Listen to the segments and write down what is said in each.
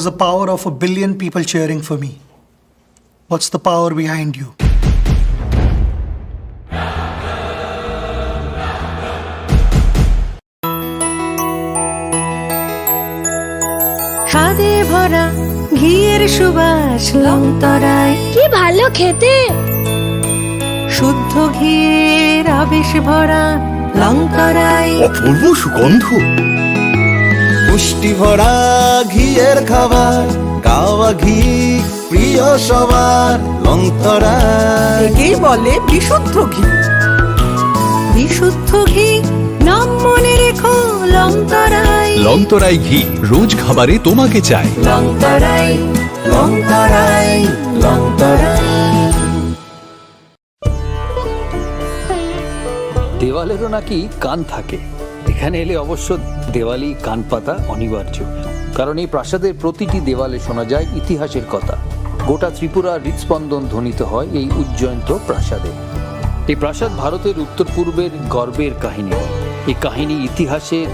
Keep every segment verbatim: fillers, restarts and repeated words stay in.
The power of a billion people cheering for me. What's the power behind you? স্বাদে ভরা ঘিয়ের সুবাস লংতরাই। কি ভালো খেতে। শুদ্ধ ঘিয়ের আবেশ ভরা লংতরাই। অপূর্ব সুগন্ধ। পুষ্টি ভরা ঘিয়ের খাবার, গাওয়া ঘি প্রিয় সবার, লংতরাই। একেই বলে বিশুদ্ধ ঘি। বিশুদ্ধ ঘি, নাম মনে রেখো লংতরাই। লংতরাই ঘি, রোজ খাবারে তোমাকে চাই। লংতরাই, লংতরাই, লংতরাই। দেওয়ালেরও নাকি কান থাকে। এখানে এলে অবশ্য দেওয়ালি কান পাতা অনিবার্য, কারণ এই প্রাসাদের প্রতিটি দেওয়ালে শোনা যায় ইতিহাসের কথা। গোটা ত্রিপুরার হৃদস্পন্দন ধ্বনিত হয় এই উজ্জয়ন্ত প্রাসাদে। এই প্রাসাদ ভারতের উত্তর পূর্বের গর্বের কাহিনী। এই কাহিনী ইতিহাসের,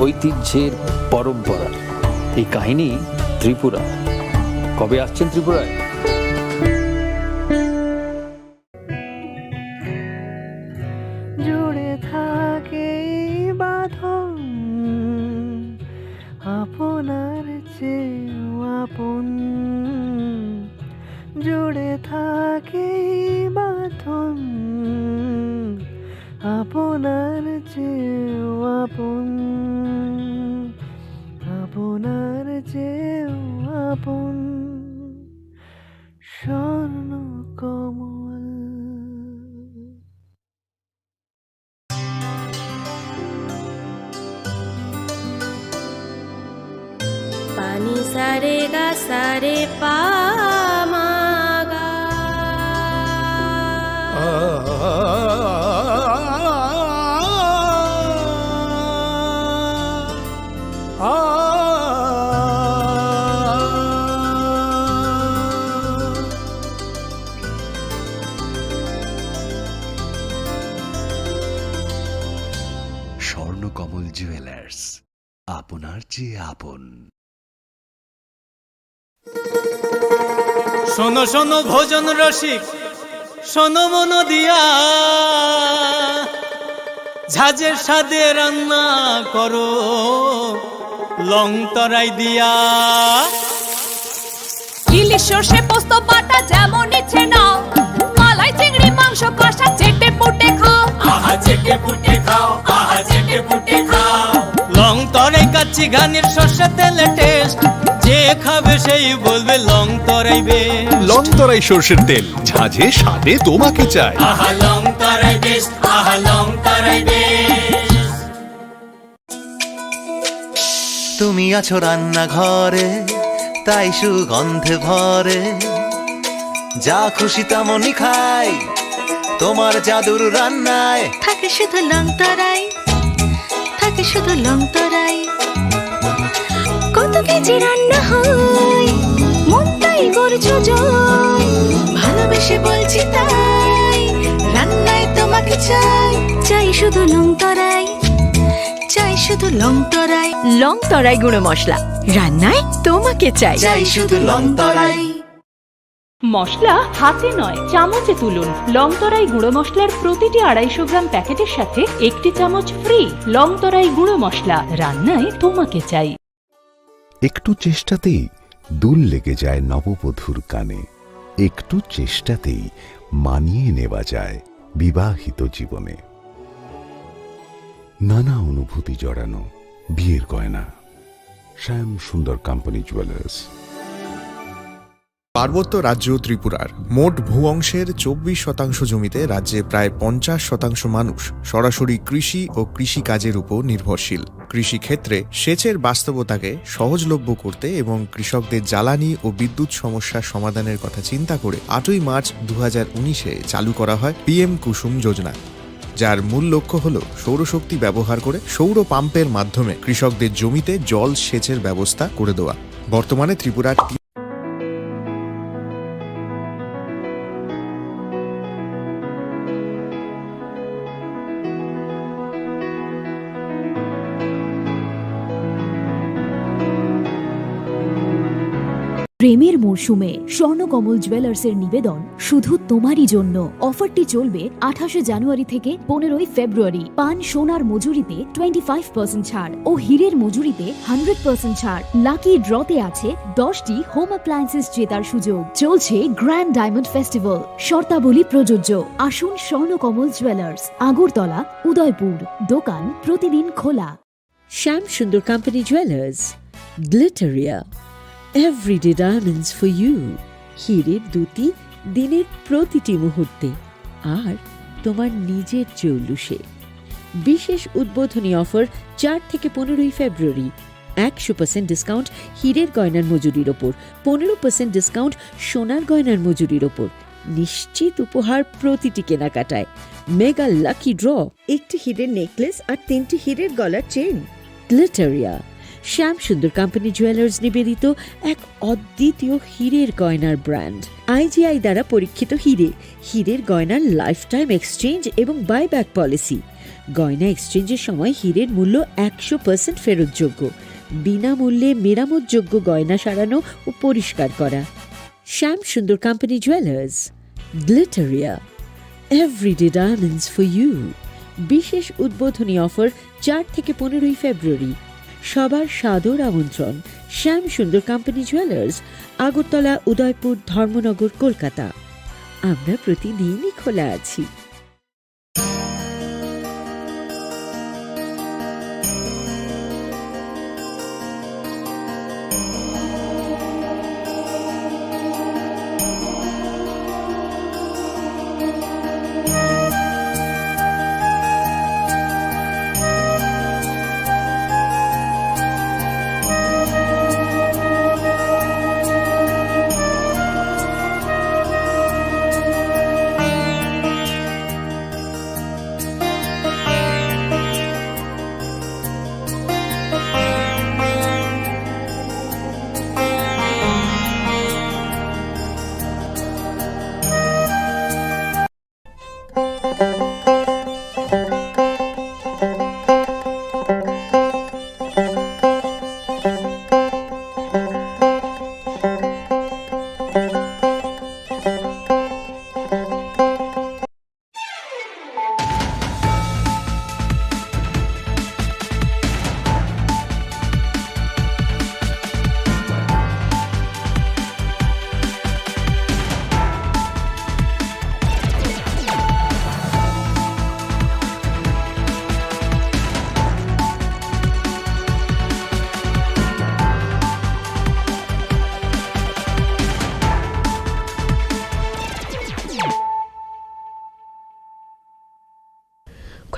ঐতিহ্যের পরম্পরা। এই কাহিনী ত্রিপুরা। কবে আসছেন ত্রিপুরায়? জুড়ে থাকে এই বাঁধন আপনার চেয়েও আপন। জুড়ে থাকে এই বাঁধন আপনার চেয়েও আপন, আপনার চেয়েও আপন। স্বর্ণকমল। পানি সারে গা সারে পা মা গা। স্বর্ণকমল জুয়েলার্স, আপনার চেয়ে আপন। শোনো শোনো ভোজন রসিক, শোনো মন দিয়া, ঝাঁঝের স্বাদে রান্না করো লং তরাই দিয়া। ইলিশ সর্ষে পোস্ত বাটা যেমন ইচ্ছে নাও, মালাই চিংড়ি মাংস কষা চেটে পুটে খাও। আহা চেটে পুটে খাও, আহা চেটে পুটে খাও। লং তরাই কাচ্চি ঘানির সর্ষে তেলে টেস্ট, যে খাবে সেই বলবে লং তরাই বেস্ট। লং তরাই সর্ষের তেল, ঝাঁঝে স্বাদে তোমাকে চাই। আহা লং তরাই বেস্ট, আহা লং তরাই বেস্ট। তুমি আছো রান্নাঘরে, তাই সুগন্ধে ভরে। যা খুশি তেমনই খাই, তোমার জাদুর রান্নায়। থাকে শুধু লং তরাই, থাকে শুধু লং তরাই। কত কেজি রান্না হয়, মনটাই করছো জয়। ভালোবেসে বলছি তাই, রান্নায় তোমাকে চাই। চাই শুধু লং তরাই, চাই শুধু লং তরাই। লং তরাই গুঁড়ো মশলা, রান্নায় তোমাকে চাই। চাই শুধু লং তরাই। মশলা হাতে নয়, চামচে তুলুন। লং তরাই গুঁড়ো মশলার প্রতিটি আড়াইশো গ্রাম প্যাকেটের সাথে একটি চামচ ফ্রি। লং তরাই গুঁড়ো মশলা, রান্নায় তোমাকে চাই। একটু চেষ্টাতেই দুল লেগে যায় নববধূর কানে। একটু চেষ্টাতেই মানিয়ে নেওয়া যায় বিবাহিত জীবনে। নানা অনুভূতি জড়ানো বিয়ের গয়না। শ্যাম সুন্দর কোম্পানি জুয়েলার্স। পার্বত্য রাজ্য ত্রিপুরার মোট ভূ অংশের চব্বিশ শতাংশ জমিতে রাজ্যে প্রায় পঞ্চাশ শতাংশ মানুষ সরাসরি কৃষি ও কৃষি কাজের উপর নির্ভরশীল। কৃষি ক্ষেত্রে সেচের বাস্তবতাকে সহজলভ্য করতে এবং কৃষকদের জ্বালানি ও বিদ্যুৎ সমস্যা সমাধানের কথা চিন্তা করে আটই মার্চ দু হাজার উনিশে চালু করা হয় পিএম কুসুম যোজনা, যার মূল লক্ষ্য হল সৌরশক্তি ব্যবহার করে সৌর পাম্পের মাধ্যমে কৃষকদের জমিতে জল সেচের ব্যবস্থা করে দেওয়া। বর্তমানে ত্রিপুরার প্রেমের মরশুমে স্বর্ণকমল জুয়েলার্সের নিবেদন শুধু তোমারই জন্য। অফারটি চলবে আঠাশে জানুয়ারি থেকে পনেরোই ফেব্রুয়ারি। পান সোনার মজুরিতে টোয়েন্টি ফাইভ পার্সেন্ট ছাড় ও হীরের মজুরিতে হান্ড্রেড পার্সেন্ট ছাড়। লাকি ড্রতে আছে দশটি হোম অ্যাপ্লায়েন্সেস জেতার সুযোগ। চলছে গ্র্যান্ড ডায়মন্ড ফেস্টিভ্যাল, শর্তাবলী প্রযোজ্য। আসুন স্বর্ণকমল জুয়েলার্স, আগরতলা, উদয়পুর। দোকান প্রতিদিন খোলা। Shyam Sundar company jewellers, Glitteria, everyday diamonds for you. হীরের দ্যুতি দিনের প্রতিটি মুহূর্তে, আর তোমার নিজের জৌলুসে। বিশেষ উদ্বোধনী অফার চার থেকে পনেরোই ফেব্রুয়ারি। একশো পার্সেন্ট ডিসকাউন্ট হীরের গয়নার মজুরির ওপর, পনেরো পার্সেন্ট ডিসকাউন্ট সোনার গয়নার মজুরির ওপর। নিশ্চিত উপহার প্রতিটি কেনাকাটায়। মেগা লাকি ড্র, একটি হীরের নেকলেস আর তিনটি হীরের গলার চেইন। গ্লিটারিয়া, শ্যাম সুন্দর কোম্পানি জুয়েলার্স নিবেদিত এক অদ্বিতীয় হীরের গয়নার ব্র্যান্ড। আইজিআই দ্বারা পরীক্ষিত হীরে, হীরের গয়নার লাইফ টাইম এক্সচেঞ্জ এবং বাইব্যাক পলিসি। গয়না এক্সচেঞ্জের সময় হীরের মূল্য একশো পার্সেন্ট ফেরতযোগ্য। বিনামূল্যে মেরামতযোগ্য গয়না সারানো ও পরিষ্কার করা। Shyam Sundar company jewellers, Glitteria, everyday diamonds for you. বিশেষ উদ্বোধনী অফার চার থেকে পনেরোই ফেব্রুয়ারি। সবার সাদর আমন্ত্রণ। শ্যাম সুন্দর কোম্পানি জুয়েলার্স, আগরতলা, উদয়পুর, ধর্মনগর, কলকাতা। আমরা প্রতিদিনই খোলা আছি।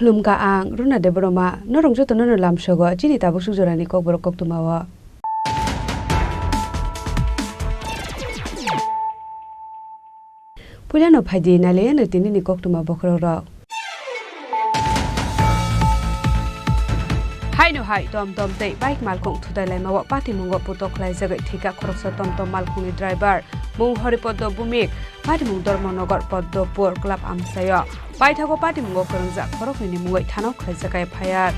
Khulumkha ang Runa Debbarma, norok jotono no lamsogo chini tabuk suk jorani kokborok koktwmao. Puilano phaidi nailaiyano tinini koktwma bokhorokrok. Haino hai tom tom tei bike malkhung thutai laimao patimungo putok khlaijagwi thwikha khoroksa tom tom malkhungni driver, mung Horipaddo Bhumik, patimung Dharmanagar Padmapur Club amchaio. Paithago patimungo kwrwngjak khoroknwini mungwi thanao khlaijak F I R.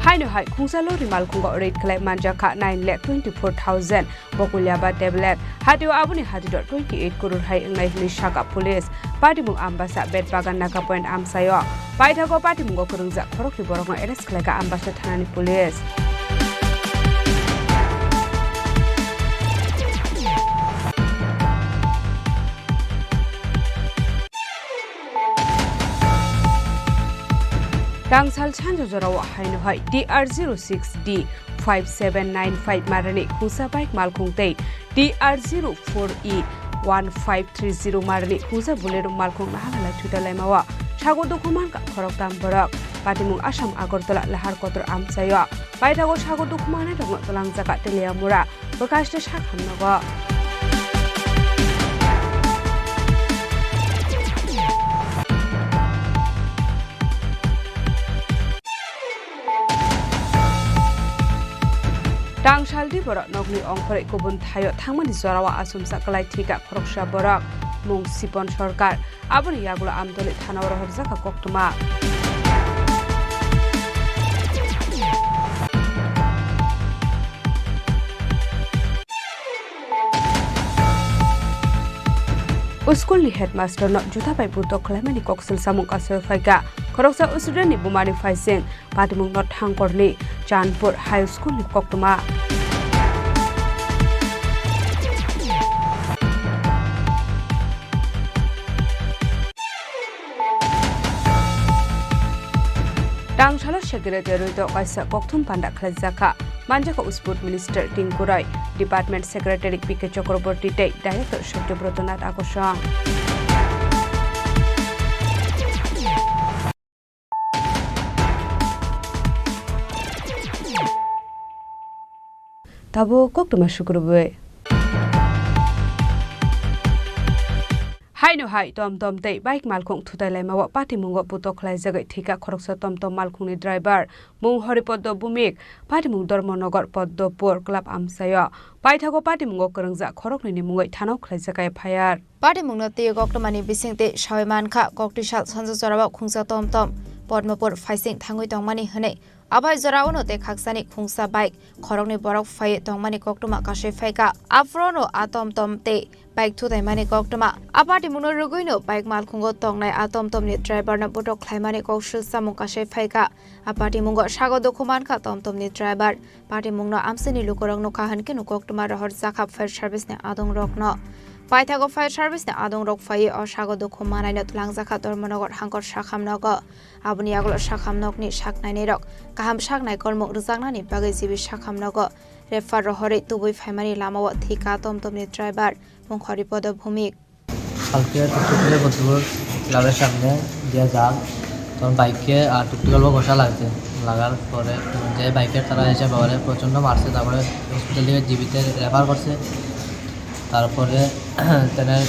Haino hai khungsa lori malkhungo raid khlai manjakha nine lakh twenty four thousand bokuliaba tablet. Hatio aboni hatito twenty eight crore hai wngnai hwnwi sakha police. Patimung Ambasa Betbagan Naka Point amchaio. Paithago patimungo kwrwngjak khoroknwi borokno arrest khlaikha Ambasa thanani police. Tangsal sanjo jorao haino hai T R zero six D five seven nine five marani khungsa bike malkhung tei T R zero four E one five three zero marani khungsa Bolero malkhung naha nalai thuita laimao. Sago dukhu mankha khoroktham borok. Patimung Assam Agartala lahar kotor amchaio. Paithago sago dukhu manai rokno twlangjak Teliamura. Bwkhaste sak hamnogo. Tangsaldi borok nokni ongkhorwi kubun thaio thangmani jorao achomsa kwlai thwikha khoroksa borok. mung Sipon Sarkar. Aboni yagulo Amtoli thanao rohorjakha koktwma. O school ni headmaster no juta bai butok khlaimani koksil samung kasui phaikha. Khoroksa student ni bumani phaising patimung no thangkorni Chandpur High School ni koktwma. Tangsalo secretary rwito kaisa kokthum panda khlaijakha. Manjakha Sport Minister Tinku Roy, Department Secretary P K Chakraborty tei Director Satyabroto Nath Akosong. Tabuk koktwma sukrubwi. Haino hai tom tom tei bike malkhung thutai laimao patimungo butok khlaijagwi thwikha khoroksa tom tom malkhungni driver mung Hori Poddo Bhumik, patimung Dharmanagar Poddopur Club amchaio. Paithago patimungo kwrwngjak khoroknwini mungwi thanao khlaijak F I R. Patimungno twiwi koktwmani bisingtwi sawi mankha, koktwi sal sanja jorao khungsa tom tom Podmopur phaising thangwi tongmani hwnwi. Abai joraono tei khaksani khungsa bike khoroknwi borok phaiwi tongmani koktwma kasui phaikha. Aphorono a tom tom tei bike thutaimani koktwma. A patimungno rwgwino bike malkhungo tongnai a tom tomni driverno butok khlaimani koksil samung kasui phaikha. A patimungo sago dukhu mankha tom tomni driver. Patimungno amchaini lukurok nukha hwnkhe koktwma rohorjakha fire service ni adongrokno. Paithago fire service ni adongrok phaiwi o sago dukhu manaino twlangjakha Dharmanagar Hangkor Sakham nogo. Aboni yagulo Sakham nokni sak nainairok kaham sak naikolmung rwjaknani bagwi G B Sakham nogo refer rohorwi tubui phaimani lamao thwikha tom tomni driver mung Hori Poddo Bhumik. কালকে টুকটুকিতে বন্ধুর ক্লাবের সামনে দিয়ে যান, তখন বাইকে আর টুকটুকি অল্প ঘষা লাগছে। লাগার পরে যে বাইকের তারা এসে বাবারে প্রচণ্ড মারছে, তারপরে হসপিটাল থেকে জিবিতে রেফার করছে। তারপরে তেনার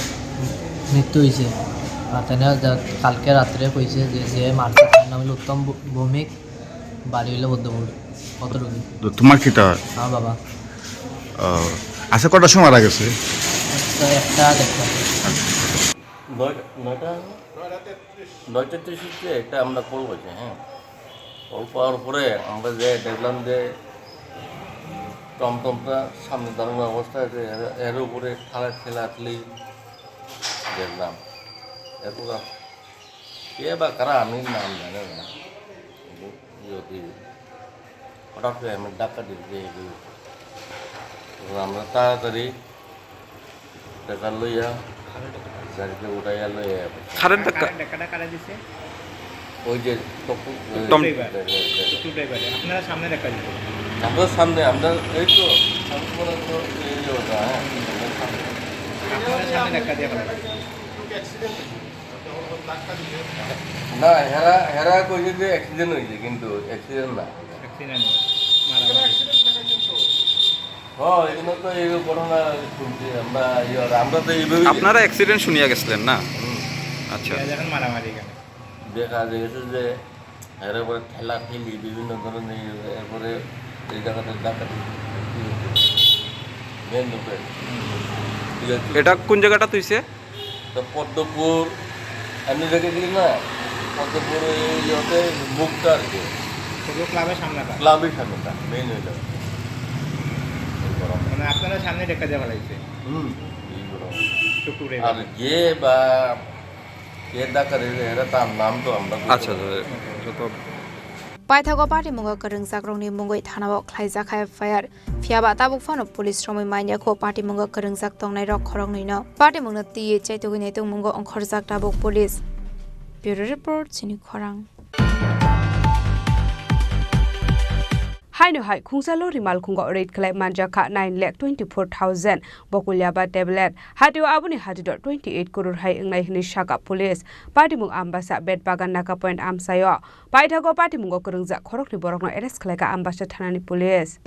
মৃত্যু হয়েছে। আর তেনার যা-, কালকে রাত্রে কইছে যে, যে মারছে তার নাম হলো উত্তম ভৌ-, ভৌমিক। বাড়ি হইলো বদ্ধপুর, কতটুকু? তো তোমার কিতা হয়? আমার বাবা। ও, আচ্ছা, কটার সময় মারা গেছে? তো একটা দেখলাম। নয়টা, নয়টা, নয়টা তেত্রিশে একটা আমরা কল করছি, হ্যাঁ। কল পাওয়ার পরে আমরা যে দেখলাম যে টমটমটা সামনে দাঁড়ানো অবস্থায় যে এর, এর উপরে ঠেলা, ঠেলাঠেলি দেখলাম। এরপর কে বা কারা আমি নাম জানি না। কিন্তু ইয়ে হতে হঠাৎ করে আমি ধাক্কা দিতে, আমরা তাড়াতাড়ি টেকা লইয়া গাড়িতে উঠাইয়া লইয়া কারেন্ট ধাক্কা? কারেন্ট ধাক্কাটা কারা দিছে? ওই যে টকটক, টম- ড্রাইভার। ড্রাইভার। টুকটুক ড্রাইভারে। আপনারা সামনে ধাক্কা দিছে? আমরা সামনে, আমরা এই তো, সামনে পরে তো এই যে ওটা, হ্যাঁ, আমরা সামনে। আপনারা সামনে ধাক্কা দিয়ে ফেলা। না, হেরা, হেরা কইছে যে অ্যাক্সিডেন্ট হইছে, কিন্তু অ্যাক্সিডেন্ট না। অ্যাক্সিডেন্ট, মারামারি। হ্যাঁ, এগুলো তো এই ঘটনা শুনছি আমরা, ইয়ে, আমরা তো এইভাবেই আপনারা অ্যাক্সিডেন্ট শুনিয়া গেছিলেন না? হুম। আচ্ছা। ঠিক আছে, এখন মারামারি কেন? দেখা গেছে যে এর উপরে ঠেলা ঠেলি বিভিন্ন ধরনের, এরপরে এই জায়গাতে ডাকাতি মেন রোডে। ঠিক আছে? এটা কোন জায়গাটা তুইছে? তো পদ্মপুর, আমি রেখে দিই না, পদ্মপুর এই ইয়েতে মুখটা আর কি। পদ্ম ক্লাবের সামনেটা? ক্লাবের সামনেটা, মেইন হয়ে যাবে। এই বড়। মানে আপনারা সামনে রেখে দেওয়া লাগছে? হুম, এই বড়। টুকটুক রেখে। আর যে বা কে ডাকারে এরা তার নাম তো আমরা বুঝতে আচ্ছা, পারছি না। আচ্ছা, যত Paithago patimungo kwrwngjakrokni mungwi thanao khlaijakha F I R. Phiyaba tabuk phano police romwi manya kho patimungo kwrwngjak tongnairok khoroknwino. Patimungno twiwi chaitugwi naitugmungo ongkhorjak tabuk police. Bureau report, chini khorang. Haino hai khungsa lori malkhungo raid khlai manjakha nine lakh twenty-four thousand bokulyaba tablet. Hatio aboni hatito twenty-eight crore hai wngnai hwnwi sakha police. Patimung Ambasa Betbagan Naka Point amchaio. Paithago patimungo kwrwngjak khoroknwi borokno arrest khlaikha Ambasa thanani police.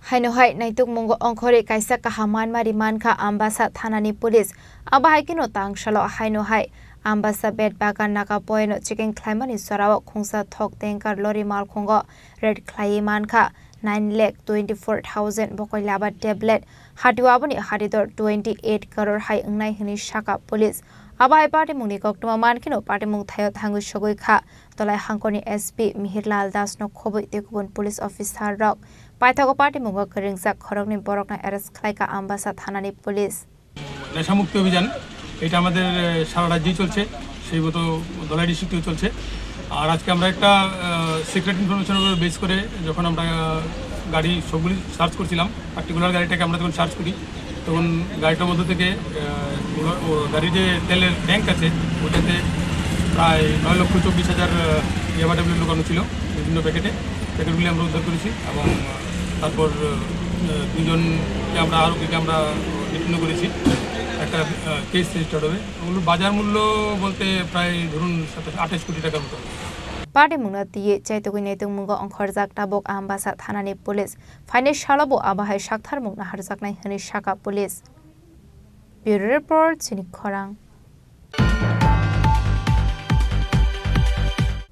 Haino hai naitukmungo ongkhorwi kaisa kaham manmari mankha Ambasa thanani police. Abo hai kheno tangsalo haino hai Ambasa Betbagan Naka Point-o checking khlaimani jorao khungsa thok tanker lori malkhungo raid khlaiwi mankha nine lakh twenty-four thousand bokoilaba tablet. Hatio aboni hatidor twenty eight crore hai wngnai hwnwi sakha police. Abo hai patimungni koktwma mankheno patimung thaio thangwi sogwi kha. Tolai hangkorni S P Mihirlal Das no khobwi tei kubun police officer rok. Paithago patimungo kwrwngjak khoroknwi borokno arrest khlaikha Ambasa thanani police. নেশামুক্তি অভিযান, এটা আমাদের, আহ, সারা রাজ্যেই চলছে, সেই মতো ধলাই ডিস্ট্রিক্টেও চলছে। আর আজকে আমরা একটা, আহ, সিক্রেট ইনফরমেশনের উপর বেস করে যখন আমরা, আহ, গাড়ি সবগুলি সার্চ করছিলাম, পার্টিকুলার গাড়িটাকে আমরা যখন সার্চ করি, তখন গাড়িটার মধ্যে থেকে, আহ, ও, ও গাড়ির যে তেলের ট্যাঙ্ক আছে, ওটাতে প্রায় নয় লক্ষ চব্বিশ হাজার, আহ, ইয়াবা ট্যাবলেট লুকানো ছিল বিভিন্ন প্যাকেটে। প্যাকেটগুলি আমরা উদ্ধার করেছি এবং, আহ, তারপর, আহ, দুজনকে আমরা, আরোপীকে আমরা ডিটেইন করেছি। একটা, আহ, কেস রেজিস্টার্ড হবে। ওগুলো বাজার মূল্য বলতে প্রায় ধরুন সাতাশ আঠাশ কোটি টাকার মতো। Patimungno twiwi chaitugwi naitugmungo ongkhorjak tabuk Ambasa thanani police. Phainai salobo abo hai saktharmung naharjaknai hwnwi sakha police. Bureau Report, Chini Khorang.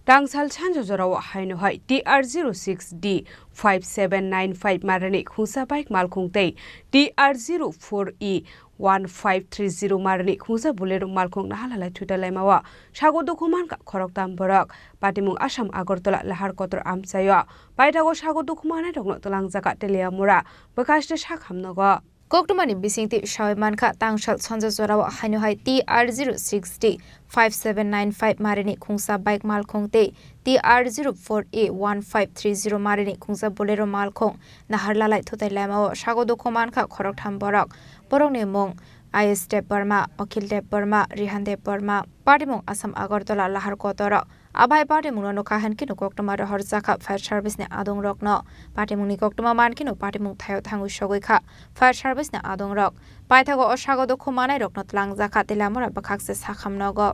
Tangsal sanjo jorao haino hai T R zero six D five seven nine five marani khungsa bike malkhung tei T R zero four E one five three zero marani khungsa Bolero malkhung nahalalai thutai laimao sago dukhu mankha khoroktham borok. Patimung Assam Agartala lahar kotor amchaio paithago sago dukhu manai rokno twlangjak Teliamura bwkhaste sakham nogo. Koktwmani bisingtwi sawi mankha, tangsal sanja jorao haino hai T R zero six D five seven nine five marini khungsa bike malkhung tei T R zero four A one five three zero marini khungsa Bolero malkhung naharlalai thutai lamao sago dukhu mankha khoroktham borok. Borokni mung Ayush Debbarma, Akhil Debbarma, Rihan Debbarma. Patimung Assam Agartala lahar kotoro. Abai patimungno nukha hinkhe no koktwma rohorjakha fire service ni adongrokno. Patimungni koktwma mankhe no patimung thaio thangwi sogwi kha fire service ni adongrok. Paithago o sago dukhu manairokno twlangjakha Teliamura bwkhakse sakham nogo.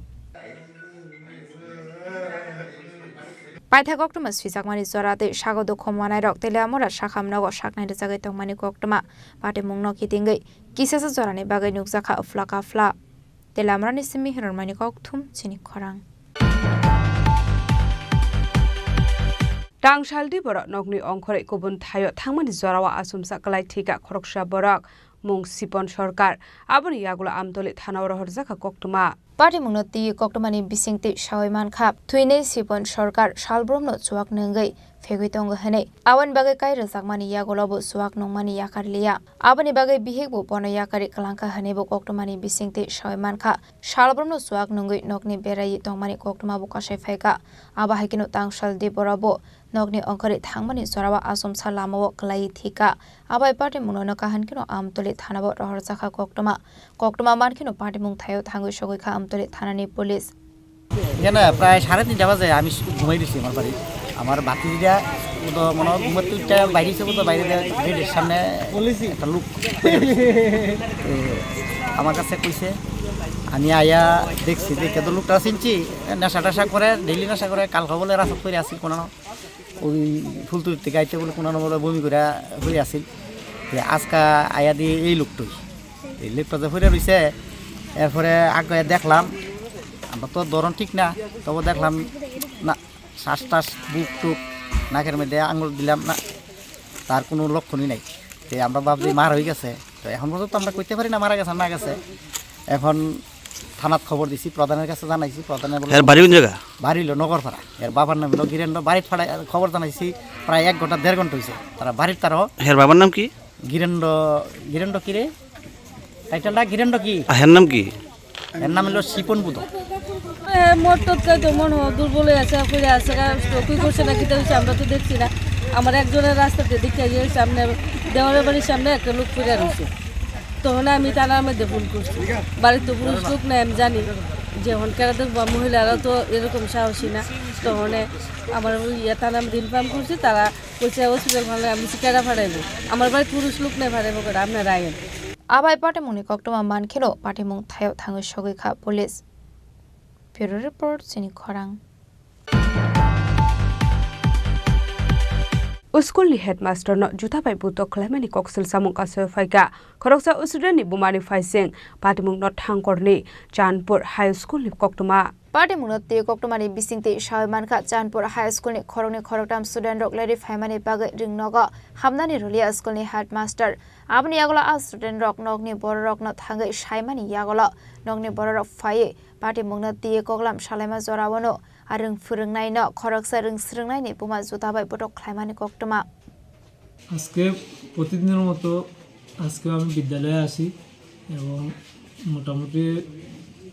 Paithago koktwma swijakmani jora tei sago dukhu manairok Teliamura sakham nogo saknai rwjagwi tongmani koktwma. Patimungno kitingwi kisasa jorani bagwi nukjakha uphla kaphla. Teliamurani simi hirormani kokthum chini khorang. Tangsaldi borok nokni ongkhorwi kubun thaio thangmani jorao achomsa kwlai thwikha khoroksa borok, mung Sipon Sorkar. Aboni yagulo Amtoli thanao rohorjakha koktwma. Patimungno twi koktwmani bisingtwi sawi mankha, thwinai Sipon Sorkar salbrumno chuak nwngwi phegwi tongo hwnwi. Aboni bagwi kai rwjakmani yagulobo chuak nungmani yakarliya. Aboni bagwi bihikbo bono yakarwi kwlangkha hwnwibo koktwmani bisingtwi sawi mankha. Salbrumno chuak nungwi nokni beraiwi tongmani koktwmabo kasai phaikha. Abo hai kheno tangsaldi borokbo nokni ongkhorwi thangmani jorao achomsa lamao kwlaiwi thwikha. Abai patimungno nokha hinkheno Amtoli thanao rohorjakha koktwma. Koktwma mankheno patimung thaio thangwi sogwi kha Amtoli thanani police. এখানে প্রায় সাড়ে তিনটা বাজে, আমি ঘুমাই দিছি আমার বাড়ি। আমার ভাতিজিরা ও তো মনে হয় ঘুমাতে উঠতে বাইরে হইছে, ও তো বাইরে দিয়ে গেটের সামনে একটা লোক তো আমার কাছে কইছে, আমি আয়া দেখছি যে কেন লোকটা চিনছি, নেশা টেশা করে, ডেইলি নেশা করে, কালকে বলে রাস্তা করে আসি কোনো ওই ফুলতলি থেকে আইতে বলে কোনো বলে বমি করে হয়ে আসিল। তো আজকে আয়া দিয়ে এই লোকটাই, এই লোকটা যে ফিরে রইছে, এরপরে আগে দেখলাম, আমরা তো ধরন ঠিক না, তবু দেখলাম না, শ্বাস টাস, বুক টুক, নাকের মধ্যে আঙুল দিলাম না, তার কোনো লক্ষণই নাই। তো আমরা ভাবছি মার হয়ে গেছে। তো এখন পর্যন্ত আমরা কইতে পারি না মারা গেছে না গেছে। এখন থানাত খবর দিছি, প্রধানের কাছে জানাইছি, প্রধানে বলে এর বাড়ি কোন জায়গা? বাড়ি হলো নগরপাড়া। এর বাবার নাম হলো গিরেন্দ্র। বাড়ির পাড়ায় খবর জানাইছি, প্রায় এক ঘন্টা, দেড় ঘন্টা হইছে। তারা বাড়ির তারাও এর বাবার নাম কি? গিরেন্দ্র। গিরেন্দ্র কি রে? টাইটেলটা গিরেন্দ্র কি? আর এর নাম কি? এর নাম হলো শিপন বুধ। এ, মোর তো তাই তো মনে হয় দুর্বল হয়ে আছে, পড়ে আছে, গা স্ট্রোকই করছে না, কিতা হইছে, আমরা তো দেখছি না। আমার একজনের রাস্তাতে দেখতে গিয়ে সামনে, দেওয়ারের বাড়ির সামনে একটা লোক পড়ে রয়েছে। তখন আমি থানার মধ্যে ফোন করছি, বাড়ির তো পুরুষ লোক নাই, আমি জানি যে এখন কেরা দেখবো, মহিলারা তো এরকম সাহসী না। তখন আমার ওই ইয়ে থানার মধ্যে ইনফর্ম করছি, তারা কইছে হসপিটাল ফালে আমি কেরা ফাটাইবো, আমার বাড়ির পুরুষ লোক নাই ফাটাইবো কেরা, আপনারা আইন। Abai patimungni koktwma mankheno patimung thaio thangwi sogwi kha police. Bureau Report, Chini Khorang. School ni headmaster no juta bai butok khlaimani koksil samung kasoyo phaikha. Khoroksa student ni buma ni phaising patimung no thangkorni Chanpur High School ni koktwma. Patimungno twi koktwmani bisingtwi sawi mankha, Chanpur High School ni khoroknwi khoroktham student rok leri phaimani bagwi ringnogo hamnani rwliya school ni headmaster Aboni yagulo a student rok nokni bororokno thangwi saimani yagulo nokni bororok phaiwi patimungno twiwi koklam salaima jorao no a rwng phwrwngnaino khoroksa rwng swrwngnaini buma juda bai botok khlaimani koktwma. আজকে প্রতিদিনের মতো আজকেও আমি বিদ্যালয়ে আসি এবং মোটামুটি